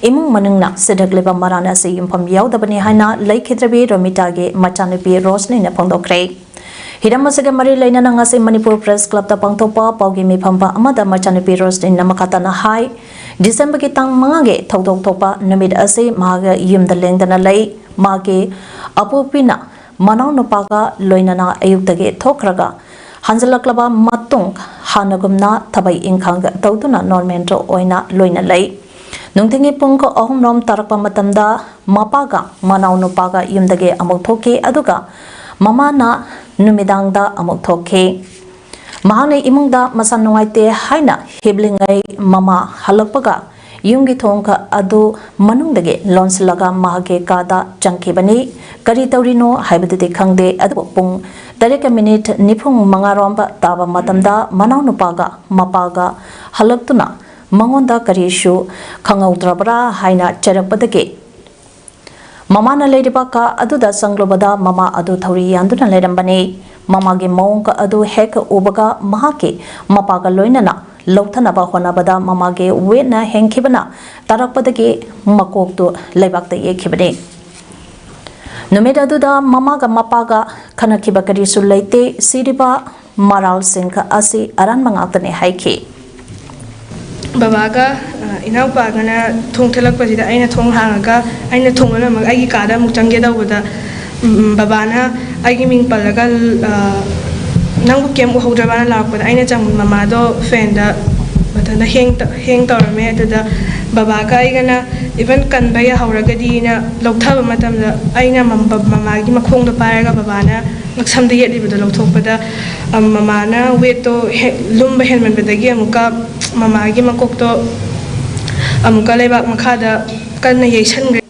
ꯏꯃꯨꯡ ꯃꯅꯨꯡꯅ ꯁꯤꯗꯛꯂꯤꯕ ꯃꯔꯥꯜ ꯑꯁꯤ ꯌꯨꯝꯐꯝ ꯌꯥꯎꯗꯕꯅꯤ ꯍꯥꯏꯅ ꯂꯩꯈꯤꯗ꯭ꯔꯕꯤ ꯔꯣꯃꯤꯇꯥꯒꯤ ꯃꯆꯥꯅꯨꯄꯤ ꯔꯣꯁꯅꯤꯅ ꯐꯣꯡꯗꯣꯛꯈ꯭ꯔꯦ꯫ ꯍꯤꯔꯝ ꯑꯁꯤꯒ ꯃꯔꯤ ꯂꯩꯅꯅ ꯉꯁꯤ ꯃꯅꯤꯄꯨꯔ Press Club ꯇ ꯄꯥꯡꯊꯣꯛꯄ ꯄꯥꯎꯒꯤ ꯃꯤꯐꯝ ꯑꯃꯗ ꯃꯆꯥꯅꯨꯄꯤ ꯔꯣꯁꯅꯤꯅ ꯃꯈꯥ ꯇꯥꯅ ꯍꯥꯏ, ꯗꯤꯁꯦꯝꯕꯔꯒꯤ ꯇꯥꯡ ꯃꯉꯥꯒꯤ ꯊꯧꯗꯣꯛ ꯊꯣꯛꯄ ꯅꯨꯃꯤꯠ ꯑꯁꯤ ꯃꯍꯥꯛ ꯌꯨꯝꯗ ꯂꯦꯡꯗꯅ ꯂꯩ꯫ ꯃꯍꯥꯛꯀꯤ ꯑꯄꯣꯛꯄꯤꯅ ꯃꯅꯥꯎꯅꯨꯄꯥꯒ ꯂꯣꯏꯅꯅ ꯑꯌꯨꯛꯇꯒꯤ ꯊꯣꯛꯈ꯭ꯔꯒ ꯍꯟꯖꯤꯜꯂꯛꯂꯕ ꯃꯇꯨꯡ ꯍꯥꯟꯅꯒꯨꯝꯅ ꯊꯕꯛ ꯏꯪꯈꯥꯡ ꯇꯧꯗꯨꯅ ꯅꯣꯔꯃꯦꯜ ꯑꯣꯏꯅ ꯂꯣꯏꯅ ꯂꯩ꯫ ꯅꯨꯡꯊꯤꯜꯒꯤ ꯄꯨꯡ ꯑꯍꯨꯝ ꯔꯣꯝ ꯇꯥꯔꯛꯄ ꯃꯇꯝꯗ ꯃꯄꯥꯒ ꯃꯅꯥꯎꯅꯨꯄꯥꯒ ꯌꯨꯝꯗꯒꯤ ꯑꯃꯨꯛ ꯊꯣꯛꯈꯤ, ꯑꯗꯨꯒ ꯃꯃꯥꯅ ꯅꯨꯃꯤꯗꯥꯡꯗ ꯑꯃꯨꯛ ꯊꯣꯛꯈꯤ꯫ ꯃꯍꯥꯛꯅ ꯏꯃꯨꯡꯗ ꯃꯁꯥ ꯅꯨꯡꯉꯥꯏꯇꯦ ꯍꯥꯏꯅ ꯍꯤꯞꯂꯤꯉꯩ ꯃꯃꯥ ꯍꯜꯂꯛꯄꯒ ꯌꯨꯝꯒꯤ ꯊꯣꯡ ꯑꯗꯨ ꯃꯅꯨꯡꯗꯒꯤ ꯂꯣꯟꯁꯤꯜꯂꯒ ꯃꯍꯥꯛꯀꯤ ꯀꯥꯗ ꯆꯪꯈꯤꯕꯅꯤ꯫ ꯀꯔꯤ ꯇꯧꯔꯤꯅꯣ ꯍꯥꯏꯕꯗꯨꯗꯤ ꯈꯪꯗꯦ, ꯑꯗꯨꯕꯨ ꯄꯨꯡ ꯇꯔꯦꯠꯀ ꯃꯤꯅꯤꯠ ꯅꯤꯐꯨ ꯃꯉꯥꯔꯣꯝ ꯇꯥꯕ ꯃꯇꯝꯗ ꯃꯅꯥꯎꯅꯨꯄꯥꯒ ꯃꯄꯥꯒ ꯍꯜꯂꯛꯇꯨꯅ ꯃꯉꯣꯟꯗ ꯀꯔꯤꯁꯨ ꯈꯪꯍꯧꯗ꯭ꯔꯕ꯭ꯔꯥ ꯍꯥꯏꯅ ꯆꯩꯔꯛꯄꯗꯒꯤ ꯃꯃꯥꯅ ꯂꯩꯔꯤꯕ ꯀꯥ ꯑꯗꯨꯗ ꯆꯪꯂꯨꯕꯗ ꯃꯃꯥ ꯑꯗꯨ ꯊꯧꯔꯤ ꯌꯥꯟꯗꯨꯅ ꯂꯩꯔꯝꯕꯅꯤ꯫ ꯃꯃꯥꯒꯤ ꯃꯑꯣꯡ ꯑꯗꯨ ꯍꯦꯛ ꯎꯕꯒ ꯃꯍꯥꯛꯀꯤ ꯃꯄꯥꯒ ꯂꯣꯏꯅꯅ ꯂꯧꯊꯅꯕ ꯍꯣꯠꯅꯕꯗ ꯃꯃꯥꯒꯤ ꯋꯦꯠꯅ ꯍꯦꯟꯈꯤꯕꯅ ꯇꯥꯔꯛꯄꯗꯒꯤ ꯃꯀꯣꯛꯇꯨ ꯂꯩꯕꯥꯛꯇ ꯌꯩꯈꯤꯕꯅꯤ꯫ ꯅꯨꯃꯤꯠ ꯑꯗꯨꯗ ꯃꯃꯥꯒ ꯃꯄꯥꯒ ꯈꯟꯅꯈꯤꯕ ꯀꯔꯤꯁꯨ ꯂꯩꯇꯦ꯫ ꯁꯤꯔꯤꯕ ꯃꯔꯥꯜꯁꯤꯡ ꯑꯁꯤ ꯑꯔꯥꯟꯕ ꯉꯥꯛꯇꯅꯤ ꯍꯥꯏꯈꯤ꯫ ꯕꯕꯥꯒ, ꯑ, ꯏꯅꯥꯎꯄꯥꯒꯅ ꯊꯣꯡ ꯊꯤꯜꯂꯛꯄꯁꯤꯗ ꯑꯩꯅ ꯊꯣꯡ ꯍꯥꯡꯉꯒ ꯑꯩꯅ ꯊꯣꯡ ꯂꯣꯜꯂꯝꯃꯒ ꯑꯩꯒꯤ ꯀꯥꯗ ꯑꯃꯨꯛ ꯆꯪꯒꯦ ꯇꯧꯕꯗ, ꯎꯝ, ꯕꯕꯥꯅ ꯑꯩꯒꯤ ꯃꯤꯡ ꯄꯜꯂꯒ, ꯑ, "ꯅꯪꯕꯨ ꯀꯩꯝ ꯎꯍꯧꯗ꯭ꯔꯕꯅ?" ꯂꯥꯎꯔꯛꯄꯗ ꯑꯩꯅ ꯆꯪꯕ ꯃꯃꯥꯗꯣ ꯐꯦꯟꯗ ꯃꯊꯟꯇ ꯍꯦꯡ ꯇ-, ꯍꯦꯡ ꯇꯧꯔꯝꯃꯦ꯫ ꯑꯗꯨꯗ ꯕꯕꯥꯒ ꯑꯩꯒꯅ even ꯀꯟꯕ ꯌꯥꯍꯧꯔꯒꯗꯤꯅ ꯂꯧꯊꯕ ꯃꯇꯝꯗ ꯑꯩꯅ ꯃꯝ-, ꯕ-, ꯃꯃꯥꯒꯤ ꯃꯈꯣꯡꯗꯣ ꯄꯥꯏꯔꯒ ꯕꯕꯥꯅ ꯉꯛꯁꯝꯗ ꯌꯦꯠꯂꯤꯕꯗꯣ ꯂꯧꯊꯣꯛꯄꯗ, ꯑ, ꯃꯃꯥꯅ ꯋꯦꯠꯇꯣ ꯍꯦꯛ ꯂꯨꯝꯕ ꯍꯦꯟꯃꯟꯕꯗꯒꯤ ꯑꯃꯨꯛꯀ ꯃꯃꯥꯒꯤ ꯃꯀꯣꯛꯇꯣ ꯑꯃꯨꯛꯀ ꯂꯩꯕꯥꯛ ꯃꯈꯥꯗ ꯀꯟꯅ ꯌꯩꯁꯟꯈ꯭ꯔꯦ꯫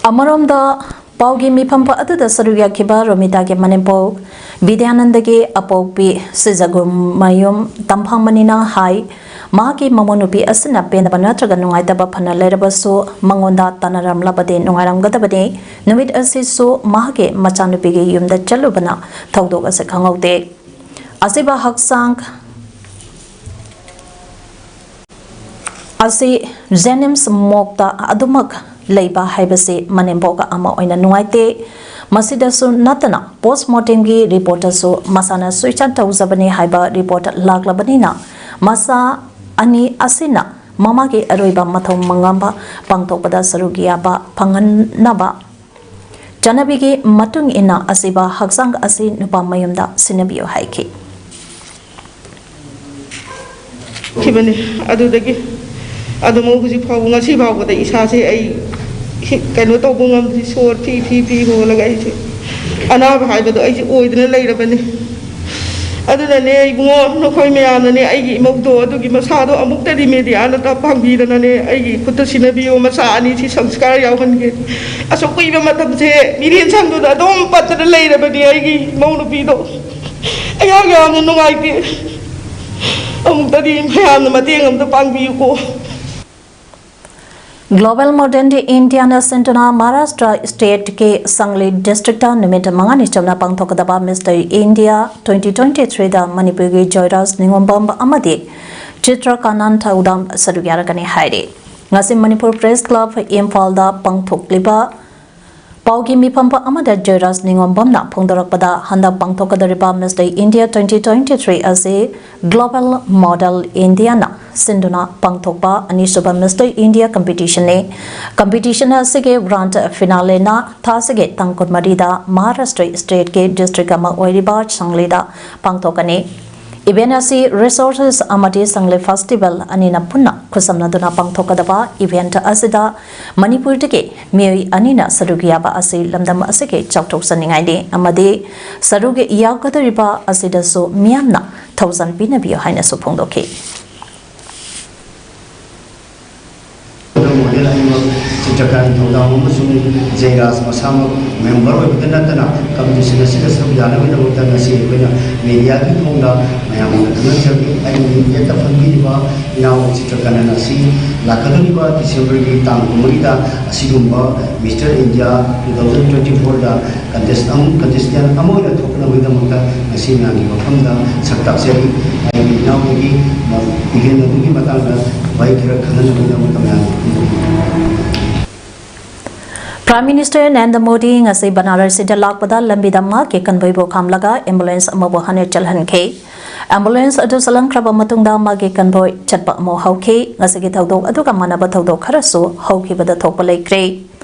ꯑꯃꯔꯣꯝꯗ ꯄꯥꯎꯒꯤ ꯃꯤꯐꯝ ꯑꯗꯨꯗ ꯁꯔꯨꯛ ꯌꯥꯈꯤꯕ ꯔꯣꯃꯤꯇꯥꯒꯤ ꯃꯅꯦꯝꯄꯣꯛ ꯕꯤꯗ꯭ꯌꯥꯅꯟꯗꯒꯤ ꯑꯄꯣꯛꯄꯤ ꯁꯤꯖꯒꯨꯝꯃꯌꯨꯝ ꯇꯝꯐꯥꯃꯅꯤꯅ ꯍꯥꯏ, ꯃꯍꯥꯛꯀꯤ ꯃꯃꯧ ꯅꯨꯄꯤ ꯑꯁꯤꯅ ꯄꯦꯟꯗꯕ ꯅꯠꯇ꯭ꯔꯒ ꯅꯨꯡꯉꯥꯏꯇꯕ ꯐꯅ ꯂꯩꯔꯕꯁꯨ ꯃꯉꯣꯟꯗ ꯇꯥꯟꯅꯔꯝꯂꯕꯗꯤ ꯅꯨꯡꯉꯥꯏꯔꯝꯒꯗꯕꯅꯤ꯫ ꯅꯨꯃꯤꯠ ꯑꯁꯤꯁꯨ ꯃꯍꯥꯛꯀꯤ ꯃꯆꯥꯅꯨꯄꯤꯒꯤ ꯌꯨꯝꯗ ꯆꯠꯂꯨꯕꯅ ꯊꯧꯗꯣꯛ ꯑꯁꯤ ꯈꯪꯍꯧꯗꯦ꯫ ꯑꯁꯤꯕ ꯍꯛꯆꯥꯡ ꯑꯁꯤ ꯖꯦꯅꯤꯝꯁ ꯃꯣꯛꯇ ꯑꯗꯨꯃꯛ ꯂꯩꯕ ꯍꯥꯏꯕꯁꯤ ꯃꯅꯦꯝꯕꯣꯛ ꯑꯃ ꯑꯣꯏꯅ ꯅꯨꯡꯉꯥꯏꯇꯦ꯫ ꯃꯁꯤꯗꯁꯨ ꯅꯠꯇꯅ ꯄꯣꯁꯃꯣꯔꯇꯦꯝꯒꯤ ꯔꯤꯄꯣꯔꯠꯇꯁꯨ ꯃꯁꯥꯅ ꯁꯨꯏꯁꯥꯏꯠ ꯇꯧꯖꯕꯅꯤ ꯍꯥꯏꯕ ꯔꯤꯄꯣꯔꯠ ꯂꯥꯛꯂꯕꯅꯤꯅ ꯃꯁꯥ ꯑꯅꯤ ꯑꯁꯤꯅ ꯃꯃꯥꯒꯤ ꯑꯔꯣꯏꯕ ꯃꯊꯧ ꯃꯉꯝꯕ ꯄꯥꯡꯊꯣꯛꯄꯗ ꯁꯔꯨꯛ ꯌꯥꯕ ꯐꯪꯍꯟꯅꯕ ꯆꯠꯅꯕꯤꯒꯤ ꯃꯇꯨꯡ ꯏꯟꯅ ꯑꯁꯤꯕ ꯍꯛꯆꯥꯡ ꯑꯁꯤ ꯅꯨꯄꯥ ꯃꯌꯨꯝꯗ ꯁꯤꯟꯅꯕꯤꯌꯨ ꯍꯥꯏꯈꯤ꯫ ꯈꯤꯕꯅꯤ꯫ ꯑꯗꯨꯗꯒꯤ ꯑꯗꯨꯃꯛ ꯍꯧꯖꯤꯛ ꯐꯥꯎꯕ, ꯉꯁꯤ ꯐꯥꯎꯕꯗ ꯏꯁꯥꯁꯦ ꯑꯩ ꯍꯤ-, ꯀꯩꯅꯣ ꯇꯧꯕ ꯉꯝꯗ꯭ꯔꯤ꯫ ꯁꯣꯔ ꯐꯤ ꯐꯤ ꯐꯤ ꯍꯣꯜꯂꯒ ꯑꯩꯁꯦ ꯑꯅꯥꯕ ꯍꯥꯏꯕꯗꯣ ꯑꯩꯁꯦ ꯑꯣꯏꯗꯅ ꯂꯩꯔꯕꯅꯤ꯫ ꯑꯗꯨꯅꯅꯦ ꯏꯕꯨꯡꯉꯣ, ꯅꯈꯣꯏ ꯃꯌꯥꯝꯅꯅꯦ ꯑꯩꯒꯤ ꯏꯃꯧꯗꯣ ꯑꯗꯨꯒꯤ ꯃꯁꯥꯗꯣ ꯑꯃꯨꯛꯇꯗꯤ ꯃꯦꯗꯤꯌꯥꯅ ꯇ-, ꯄꯥꯡꯕꯤꯗꯅꯅꯦ ꯑꯩꯒꯤ ꯈꯨꯠꯇ ꯁꯤꯟꯅꯕꯤꯌꯣ, ꯃꯆꯥ ꯑꯅꯤꯁꯤ ꯁꯪꯁꯀꯥꯔ ꯌꯥꯎꯍꯟꯒꯦ꯫ ꯑꯁꯨꯛ ꯀꯨꯏꯕ ꯃꯇꯝꯁꯦ ꯃꯤꯔꯦꯟ ꯁꯪꯗꯨꯗ ꯑꯗꯨꯝ ꯄꯠꯇꯅ ꯂꯩꯔꯕꯅꯤ ꯑꯩꯒꯤ ꯏꯃꯧ ꯅꯨꯄꯤꯗꯣ꯫ ꯑꯩꯍꯥꯛ ꯌꯥꯝꯅ ꯅꯨꯡꯉꯥꯏꯇꯦ꯫ ꯑꯃꯨꯛꯇꯗꯤ ꯃꯌꯥꯝꯅ ꯃꯇꯦꯡ ꯑꯝꯇ ꯄꯥꯡꯕꯤꯌꯨꯀꯣ꯫ Global Model Indiaꯅ ꯁꯤꯟꯗꯨꯅ ꯃꯍꯥꯔꯥꯁꯇ꯭ꯔ ꯁ꯭ꯇꯦꯠꯀꯤ ꯁꯪꯂꯤ ꯗꯤꯁꯇ꯭ꯔꯤꯛꯇ ꯅꯨꯃꯤꯠ ꯃꯉꯥꯅꯤ ꯆꯨꯞꯅ ꯄꯥꯡꯊꯣꯛꯀꯗꯕ ꯃꯤꯁꯇꯔ ꯏꯟꯗꯤꯌꯥ twenty twenty threeꯗ ꯃꯅꯤꯄꯨꯔꯒꯤ ꯖꯣꯏꯔꯥꯖ ꯅꯤꯉꯣꯝꯕꯝ ꯑꯃꯗꯤ ꯆꯤꯇ꯭ꯔꯀꯥꯅꯟ ꯊꯧꯗꯥꯝ ꯁꯔꯨꯛ ꯌꯥꯔꯛꯀꯅꯤ ꯍꯥꯏꯔꯤ꯫ ꯉꯁꯤ ꯃꯅꯤꯄꯨꯔ ꯄ꯭ꯔꯦꯁ ꯀ꯭ꯂꯕ ꯏꯝꯐꯥꯜꯗ ꯄꯥꯡꯊꯣꯛꯂꯤꯕ ꯄꯥꯎꯒꯤ ꯃꯤꯐꯝ ꯑꯃꯗ ꯖꯣꯏꯔꯥꯖ ꯅꯤꯉꯣꯝꯕꯝꯅ ꯐꯣꯡꯗꯣꯔꯛꯄꯗ, ꯍꯟꯗꯛ ꯄꯥꯡꯊꯣꯛꯀꯗꯧꯔꯤꯕ mister India twenty twenty three ꯑꯁꯤ Global Model Indiaꯅ ꯁꯤꯟꯗꯨꯅ ꯄꯥꯡꯊꯣꯛꯄ ꯑꯅꯤꯁꯨꯕ ꯃꯤꯁꯇꯔ ꯏꯟꯗꯤꯌꯥ ꯀꯝꯄꯤꯇꯤꯁꯟꯅꯤ꯫ ꯀꯝꯄꯤꯇꯤꯁꯟ ꯑꯁꯤꯒꯤ ꯒ꯭ꯔꯥꯟ ꯐꯤꯅꯥꯂꯦꯅ ꯊꯥꯁꯤꯒꯤ ꯇꯥꯡ ꯀꯨꯟꯃꯔꯤꯗ ꯃꯍꯥꯔꯥꯁꯇ꯭ꯔ ꯁ꯭ꯇꯦꯠꯀꯤ ꯗꯤꯁꯇ꯭ꯔꯤꯛ ꯑꯃ ꯑꯣꯏꯔꯤꯕ ꯁꯪꯂꯤꯗ ꯄꯥꯡꯊꯣꯛꯀꯅꯤ꯫ ꯏꯚꯦꯟꯠ ꯑꯁꯤ ꯔꯤꯁꯣꯔꯁꯦꯁ ꯑꯃꯗꯤ ꯁꯪꯂꯤ ꯐꯦꯁꯇꯤꯚꯦꯜ ꯑꯅꯤꯅ ꯄꯨꯟꯅ ꯈꯨꯠꯁꯝꯅꯗꯨꯅ ꯄꯥꯡꯊꯣꯛꯀꯗꯕ ꯏꯚꯦꯟꯠ ꯑꯁꯤꯗ ꯃꯅꯤꯄꯨꯔꯗꯒꯤ ꯃꯤꯑꯣꯏ ꯑꯅꯤꯅ ꯁꯔꯨꯛ ꯌꯥꯕ ꯑꯁꯤ ꯂꯝꯗꯝ ꯑꯁꯤꯒꯤ ꯆꯥꯎꯊꯣꯛꯆꯅꯤꯡꯉꯥꯏꯅꯤ ꯑꯃꯗꯤ ꯁꯔꯨꯛ ꯌꯥꯒꯗꯧꯔꯤꯕ ꯑꯁꯤꯗꯁꯨ ꯃꯤꯌꯥꯝꯅ ꯊꯧꯖꯥꯜ ꯄꯤꯅꯕꯤꯌꯨ ꯍꯥꯏꯅꯁꯨ ꯐꯣꯡꯗꯣꯛꯈꯤ꯫ ꯃꯣꯗꯦꯜ ꯑꯅꯤꯃꯛ ꯆꯤꯇ꯭ꯔꯀꯥꯔ ꯊꯧꯗꯥꯝ ꯑꯃꯁꯨꯡ ꯖꯌꯔꯥꯖ ꯃꯁꯥꯃꯛ ꯃꯦꯝꯕꯔ ꯑꯣꯏꯕꯇ ꯅꯠꯇꯅ ꯀꯝꯄꯤꯇꯤꯁꯟ ꯑꯁꯤꯗ ꯁꯔꯨꯛ ꯌꯥꯅꯕꯒꯤꯗꯃꯛꯇ ꯉꯁꯤ ꯑꯩꯈꯣꯏꯅ ꯃꯦꯗꯤꯌꯥꯒꯤ ꯊꯣꯡꯗ ꯃꯌꯥꯝ ꯑꯃꯗ ꯈꯪꯍꯟꯖꯔꯤ꯫ ꯑꯩꯒꯤ ꯃꯤꯡ ꯌꯦꯠꯇ ꯐꯝꯕꯤꯔꯤꯕ ꯏꯅꯥꯎ ꯆꯤꯇ꯭ꯔꯀꯥꯅꯟ ꯑꯁꯤ ꯂꯥꯛꯀꯗꯧꯔꯤꯕ ꯗꯤꯁꯦꯝꯕꯔꯒꯤ ꯇꯥꯡ ꯀꯨꯟꯃꯔꯤꯗ ꯑꯁꯤꯒꯨꯝꯕ mister India two thousand twenty fourꯗ ꯀꯟꯇꯦꯁ ꯑꯃ, ꯀꯟꯇꯦꯁꯇꯦꯟ ꯑꯃ ꯑꯣꯏꯅ ꯊꯣꯛꯅꯕꯒꯤꯗꯃꯛꯇ ꯉꯁꯤ ꯃꯌꯥꯝꯒꯤ ꯃꯐꯝꯗ ꯁꯛ ꯇꯥꯛꯆꯔꯤ꯫ ꯑꯩꯒꯤ ꯏꯅꯥꯎꯗꯒꯤ ꯏꯚꯦꯟ ꯑꯗꯨꯒꯤ ꯃꯇꯥꯡꯗ ꯋꯥꯍꯩ ꯈꯔ ꯈꯪꯍꯟꯅꯕꯒꯤꯗꯃꯛꯇ ꯃꯌꯥꯝ Prime Minister Narendra Modi ꯉꯁꯤ ꯕꯅꯥꯔꯁꯤꯗ ꯂꯥꯛꯄꯗ ꯂꯝꯕꯤꯗ ꯃꯍꯥꯛꯀꯤ ꯀꯟꯚꯣꯏꯕꯨ ꯈꯥꯝꯂꯒ ꯑꯦꯝꯕꯨꯂꯦꯟꯁ ꯑꯃꯕꯨ ꯍꯥꯟꯅ ꯆꯠꯍꯟꯈꯤ꯫ ꯑꯦꯝꯕꯨꯂꯦꯟꯁ ꯑꯗꯨ ꯆꯠꯂꯝꯈ꯭ꯔꯕ ꯃꯇꯨꯡꯗ ꯃꯥꯒꯤ ꯀꯟꯚꯣꯏ ꯆꯠꯄ ꯑꯃꯨꯛ ꯍꯧꯈꯤ꯫ ꯉꯁꯤꯒꯤ ꯊꯧꯗꯣꯛ ꯑꯗꯨꯒ ꯃꯥꯟꯅꯕ ꯊꯧꯗꯣꯛ ꯈꯔꯁꯨ ꯍꯧꯈꯤꯕꯗ ꯊꯣꯛꯄ ꯂꯩꯈ꯭ꯔꯦ꯫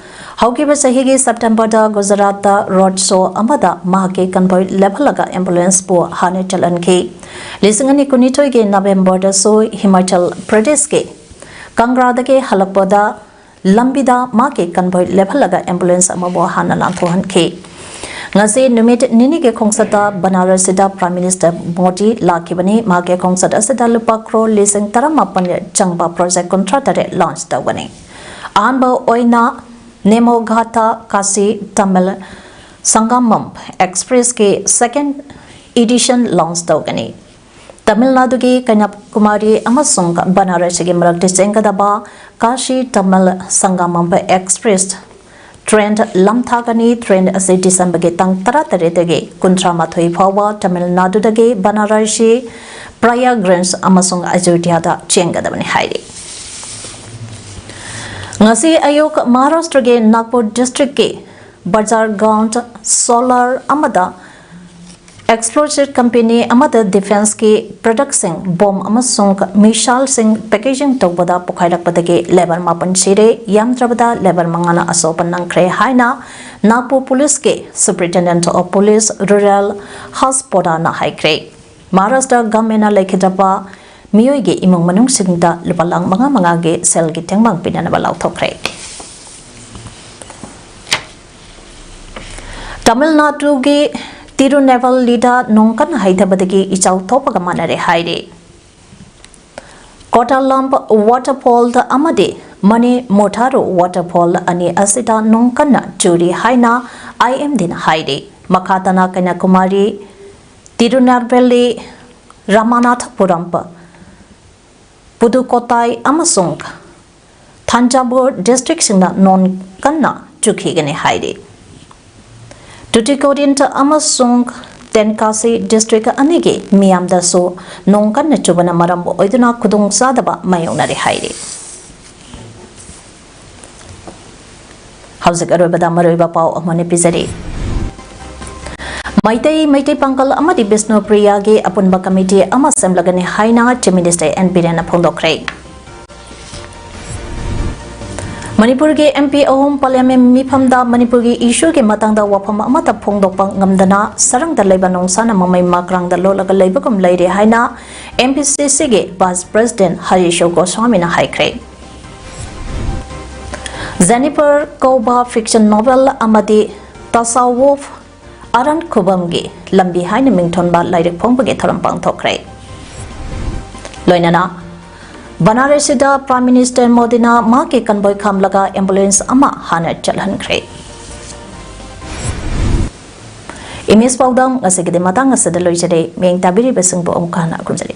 ꯍꯧꯈꯤꯕ ꯆꯍꯤꯒꯤ ꯁꯦꯞꯇꯦꯝꯕꯔꯗ ꯒꯨꯖꯔꯥꯠꯇ ꯔꯣꯗ ꯁꯣ ꯑꯃꯗ ꯃꯍꯥꯛꯀꯤ ꯀꯟꯚꯣꯏ ꯂꯦꯞꯍꯜꯂꯒ ꯑꯦꯝꯕꯨꯂꯦꯟꯁꯄꯨ ꯍꯥꯟꯅ ꯆꯠꯍꯟꯈꯤ꯫ ꯂꯤꯁꯤꯡ ꯑꯅꯤ ꯀꯨꯟꯅꯤꯊꯣꯏꯒꯤ ꯅꯕꯦꯝꯕꯔꯗꯁꯨ ꯍꯤꯃꯥꯆꯜ ꯄ꯭ꯔꯗꯦꯁꯀꯤ ꯀꯪꯒ꯭ꯔꯥꯗꯒꯤ ꯍꯜꯂꯛꯄꯗ ꯂꯝꯕꯤꯗ ꯃꯍꯥꯛꯀꯤ ꯀꯟꯚꯣꯏ ꯂꯦꯞꯍꯜꯂꯒ ꯑꯦꯝꯕꯨꯂꯦꯟꯁ ꯑꯃꯕꯨ ꯍꯥꯟꯅ ꯂꯥꯟꯊꯣꯛꯍꯟꯈꯤ꯫ ꯉꯁꯤ ꯅꯨꯃꯤꯠ ꯅꯤꯅꯤꯒꯤ ꯈꯣꯡꯆꯠꯇ ꯕꯅꯥꯔꯁꯁꯤꯗ ꯄ꯭ꯔꯥꯏꯝ ꯃꯤꯅꯤꯁꯇꯔ ꯃꯣꯗꯤ ꯂꯥꯛꯈꯤꯕꯅꯤ꯫ ꯃꯍꯥꯛꯀꯤ ꯈꯣꯡꯆꯠ ꯑꯁꯤꯗ ꯂꯨꯄꯥ ꯀ꯭ꯔꯣꯔ ꯂꯤꯁꯤꯡ ꯇꯔꯥꯃꯥꯄꯟ ꯆꯪꯕ ꯄ꯭ꯔꯣꯖꯦꯛ ꯀꯨꯟꯊ꯭ꯔꯥ ꯇꯔꯦꯠ ꯂꯥꯟꯆ ꯇꯧꯒꯅꯤ꯫ ꯑꯍꯥꯟꯕ ꯑꯣꯏꯅ ꯅꯦꯃꯣꯒꯥꯊꯥ ꯀꯥꯁꯤ ꯇꯃꯤꯜ ꯁꯪꯒꯃꯝ ꯑꯦꯛꯁꯄ꯭ꯔꯦꯁꯀꯤ ꯁꯦꯀꯦꯟ ꯏꯗꯤꯁꯟ ꯂꯥꯟꯆ ꯇꯧꯒꯅꯤ꯫ ꯇꯃꯤꯜ ꯅꯥꯗꯨꯒꯤ ꯀꯟꯌꯥꯀꯨꯃꯥꯔꯤ ꯑꯃꯁꯨꯡ ꯕꯅꯥꯔꯁꯀꯤ ꯃꯔꯛꯇ ꯆꯦꯟꯒꯗꯕ ꯀꯥꯁꯤ ꯇꯃꯤꯜ ꯁꯪꯒꯃꯝ ꯑꯦꯛꯁꯄ꯭ꯔꯦꯁ ꯇ꯭ꯔꯦꯟ ꯂꯝꯊꯥꯒꯅꯤ꯫ ꯇ꯭ꯔꯦꯟ ꯑꯁꯤ ꯗꯤꯁꯦꯝꯕꯔꯒꯤ ꯇꯥꯡ ꯇꯔꯥꯇꯔꯦꯠꯇꯒꯤ ꯀꯨꯟꯊ꯭ꯔꯥꯃꯥꯊꯣꯏ ꯐꯥꯎꯕ ꯇꯃꯤꯜ ꯅꯥꯗꯨꯗꯒꯤ ꯕꯅꯥꯔꯁꯤ, ꯄ꯭ꯔꯌꯥꯒ꯭ꯔꯥꯟꯖ ꯑꯃꯁꯨꯡ ꯑꯌꯣꯙ꯭ꯌꯥꯗ ꯆꯦꯟꯒꯗꯕꯅꯤ ꯍꯥꯏꯔꯤ꯫ ꯉꯁꯤ ꯑꯌꯨꯛ ꯃꯍꯥꯔꯥꯁꯇ꯭ꯔꯒꯤ ꯅꯥꯒꯄꯨꯔ ꯗꯤꯁꯇ꯭ꯔꯤꯛꯀꯤ ꯕꯖꯥꯔ ꯒ꯭ꯔꯥꯎꯟꯗ ꯁꯣꯂꯥꯔ ꯑꯃꯗ ꯑꯦꯛꯁꯄ꯭ꯂꯣꯖꯤꯚ ꯀꯝꯄꯦꯅꯤ ꯑꯃꯗ ꯗꯤꯐꯦꯟꯁꯀꯤ ꯄ꯭ꯔꯗꯛꯁꯤꯡ, ꯕꯣꯝ ꯑꯃꯁꯨꯡ ꯃꯤꯁꯥꯏꯜꯁꯤꯡ ꯄꯦꯀꯦꯖꯤꯡ ꯇꯧꯕꯗ ꯄꯣꯈꯥꯏꯔꯛꯄꯗꯒꯤ ꯂꯦꯕꯔ ꯃꯥꯄꯟ ꯁꯤꯔꯦ, ꯌꯥꯝꯗ꯭ꯔꯕꯗ ꯂꯦꯕꯔ ꯃꯉꯥꯅ ꯑꯁꯣꯛꯄ ꯅꯪꯈ꯭ꯔꯦ ꯍꯥꯏꯅ ꯅꯥꯒꯄꯨꯔ ꯄꯨꯂꯤꯁꯀꯤ ꯁꯨꯄꯔꯤꯟꯇꯦꯟꯗꯦꯟꯠ ꯑꯣꯐ ꯄꯨꯂꯤꯁ ꯔꯨꯔꯦꯜ ꯍꯁ ꯄꯣꯗꯥꯅ ꯍꯥꯏꯈ꯭ꯔꯦ꯫ ꯃꯍꯥꯔꯥꯁꯇ꯭ꯔ ꯒꯚꯔꯟꯃꯦꯟꯠꯅ ꯂꯩꯈꯤꯗ꯭ꯔꯕ ꯃꯤꯑꯣꯏꯒꯤ ꯏꯃꯨꯡ ꯃꯅꯨꯡꯁꯤꯡꯗ ꯂꯨꯄꯥ ꯂꯥꯈ ꯃꯉꯥ ꯃꯉꯥꯒꯤ ꯁꯦꯜꯒꯤ ꯇꯦꯡꯕꯥꯡ ꯄꯤꯅꯅꯕ ꯂꯥꯎꯊꯣꯛꯈ꯭ꯔꯦ꯫ ꯇꯥꯃꯤꯜ ꯅꯥꯗꯨꯒꯤ ꯇꯤꯔꯨꯅꯦꯚꯦꯜꯂꯤꯗ ꯅꯣꯡ ꯀꯟꯅ ꯍꯩꯊꯕꯗꯒꯤ ꯏꯆꯥꯎ ꯊꯣꯛꯄꯒ ꯃꯥꯟꯅꯔꯦ ꯍꯥꯏꯔꯤ꯫ ꯀꯣꯇꯥꯂꯝ ꯋꯥꯇꯔꯐꯣꯜ ꯑꯃꯗꯤ ꯃꯅꯤ ꯃꯣꯊꯥꯔꯨ ꯋꯥꯇꯔꯐꯣꯜ ꯑꯅꯤ ꯑꯁꯤꯗ ꯅꯣꯡ ꯀꯟꯅ ꯆꯨꯔꯤ ꯍꯥꯏꯅ ꯑꯥꯏ ꯑꯦꯝ ꯗꯤꯅ ꯍꯥꯏꯔꯤ꯫ ꯃꯈꯥ ꯇꯥꯅ ꯀꯟꯌꯥꯀꯨꯃꯥꯔꯤ, ꯇꯤꯔꯨꯅꯦꯚꯦꯜꯂꯤ, ꯔꯥꯃꯥꯅꯥꯊꯄꯨꯔꯝ, ꯄꯨꯗꯨꯀꯣꯇꯥꯏ ꯑꯃꯁꯨꯡ ꯊꯥꯟꯖꯥꯚꯨꯔ ꯗꯤꯁꯇ꯭ꯔꯤꯛꯁꯤꯡꯗ ꯅꯣꯡ ꯀꯟꯅ ꯆꯨꯈꯤꯒꯅꯤ ꯍꯥꯏꯔꯤ꯫ ꯇꯨꯇꯤꯀꯣꯔꯤꯟ ꯑꯃꯁꯨꯡ ꯇꯦꯟꯀꯥꯁꯤ ꯗꯤꯁꯇ꯭ꯔꯤꯛ ꯑꯅꯤꯒꯤ ꯃꯤꯌꯥꯝꯗꯁꯨ ꯅꯣꯡ ꯀꯟꯅ ꯆꯨꯕꯅ ꯃꯔꯝ ꯑꯣꯏꯗꯨꯅ ꯈꯨꯗꯣꯡꯆꯥꯗꯕ ꯃꯥꯌꯣꯛꯅꯔꯦ ꯍꯥꯏꯔꯤ꯫ ꯍꯧꯖꯤꯛ ꯑꯔꯣꯏꯕꯗ ꯃꯔꯨꯑꯣꯏꯕ ꯄꯥꯎ ꯑꯃꯅ ꯄꯤꯖꯔꯤ꯫ ꯃꯩꯇꯩ, ꯃꯩꯇꯩ ꯄꯥꯡꯒꯜ ꯑꯃꯗꯤ ꯕꯤꯁꯅꯨꯄ꯭ꯔꯤꯌꯥꯒꯤ ꯑꯄꯨꯟꯕ ꯀꯃꯤꯇꯤ ꯑꯃ ꯁꯦꯝꯂꯒꯅꯤ ꯍꯥꯏꯅ Chief Minister N. ꯕꯤꯔꯦꯟꯅ ꯐꯣꯡꯗꯣꯛꯈ꯭ꯔꯦ꯫ ꯃꯅꯤꯄꯨꯔꯒꯤ M P ꯑꯍꯨꯝ Parliament ꯃꯤꯐꯝꯗ ꯃꯅꯤꯄꯨꯔꯒꯤ ꯏꯁꯨꯒꯤ ꯃꯇꯥꯡꯗ ꯋꯥꯐꯝ ꯑꯃꯠꯇ ꯐꯣꯡꯗꯣꯛꯄ ꯉꯝꯗꯅ ꯁꯔꯪꯗ ꯂꯩꯕ ꯅꯨꯡꯁꯥꯅ ꯃꯃꯩ ꯃꯀ꯭ꯔꯥꯡꯗ ꯂꯣꯜꯂꯒ ꯂꯩꯕꯒꯨꯝ ꯂꯩꯔꯦ ꯍꯥꯏꯅ M P C Cꯒꯤ Vice President Harish ꯒꯣꯁ꯭ꯋꯥꯃꯤꯅ ꯍꯥꯏꯈ꯭ꯔꯦ꯫ Jennifer ꯀꯧꯕ fiction novel ꯑꯃꯗꯤ ꯇꯁꯥꯋꯨꯐ ꯑꯔꯥꯟ ꯈꯨꯕꯝꯒꯤ ꯂꯝꯕꯤ ꯍꯥꯏꯅ ꯃꯤꯡꯊꯣꯟꯕ ꯂꯥꯏꯔꯤꯛ ꯐꯣꯡꯕꯒꯤ ꯊꯧꯔꯝ ꯄꯥꯡꯊꯣꯛꯈ꯭ꯔꯦ꯫ ꯂꯣꯏꯅꯅ ꯕꯅꯥꯔꯁꯤꯗ Prime Minister ꯃꯣꯗꯤꯅ ꯃꯍꯥꯛꯀꯤ convoy ꯈꯥꯝꯂꯒ ambulance ꯑꯃ ꯍꯥꯟꯅ ꯆꯠꯍꯟꯈ꯭ꯔꯦ꯫ Image ꯄꯥꯎꯗꯝ ꯉꯁꯤꯒꯤꯗꯤ ꯃꯇꯥꯡ ꯑꯁꯤꯗ ꯂꯣꯏꯖꯔꯦ꯫ ꯃꯤꯠꯌꯦꯡ ꯇꯥꯕꯤꯔꯤꯕꯁꯤꯡꯕꯨ ꯑꯃꯨꯛ ꯍꯟꯅ ꯈꯨꯔꯨꯝꯖꯔꯤ꯫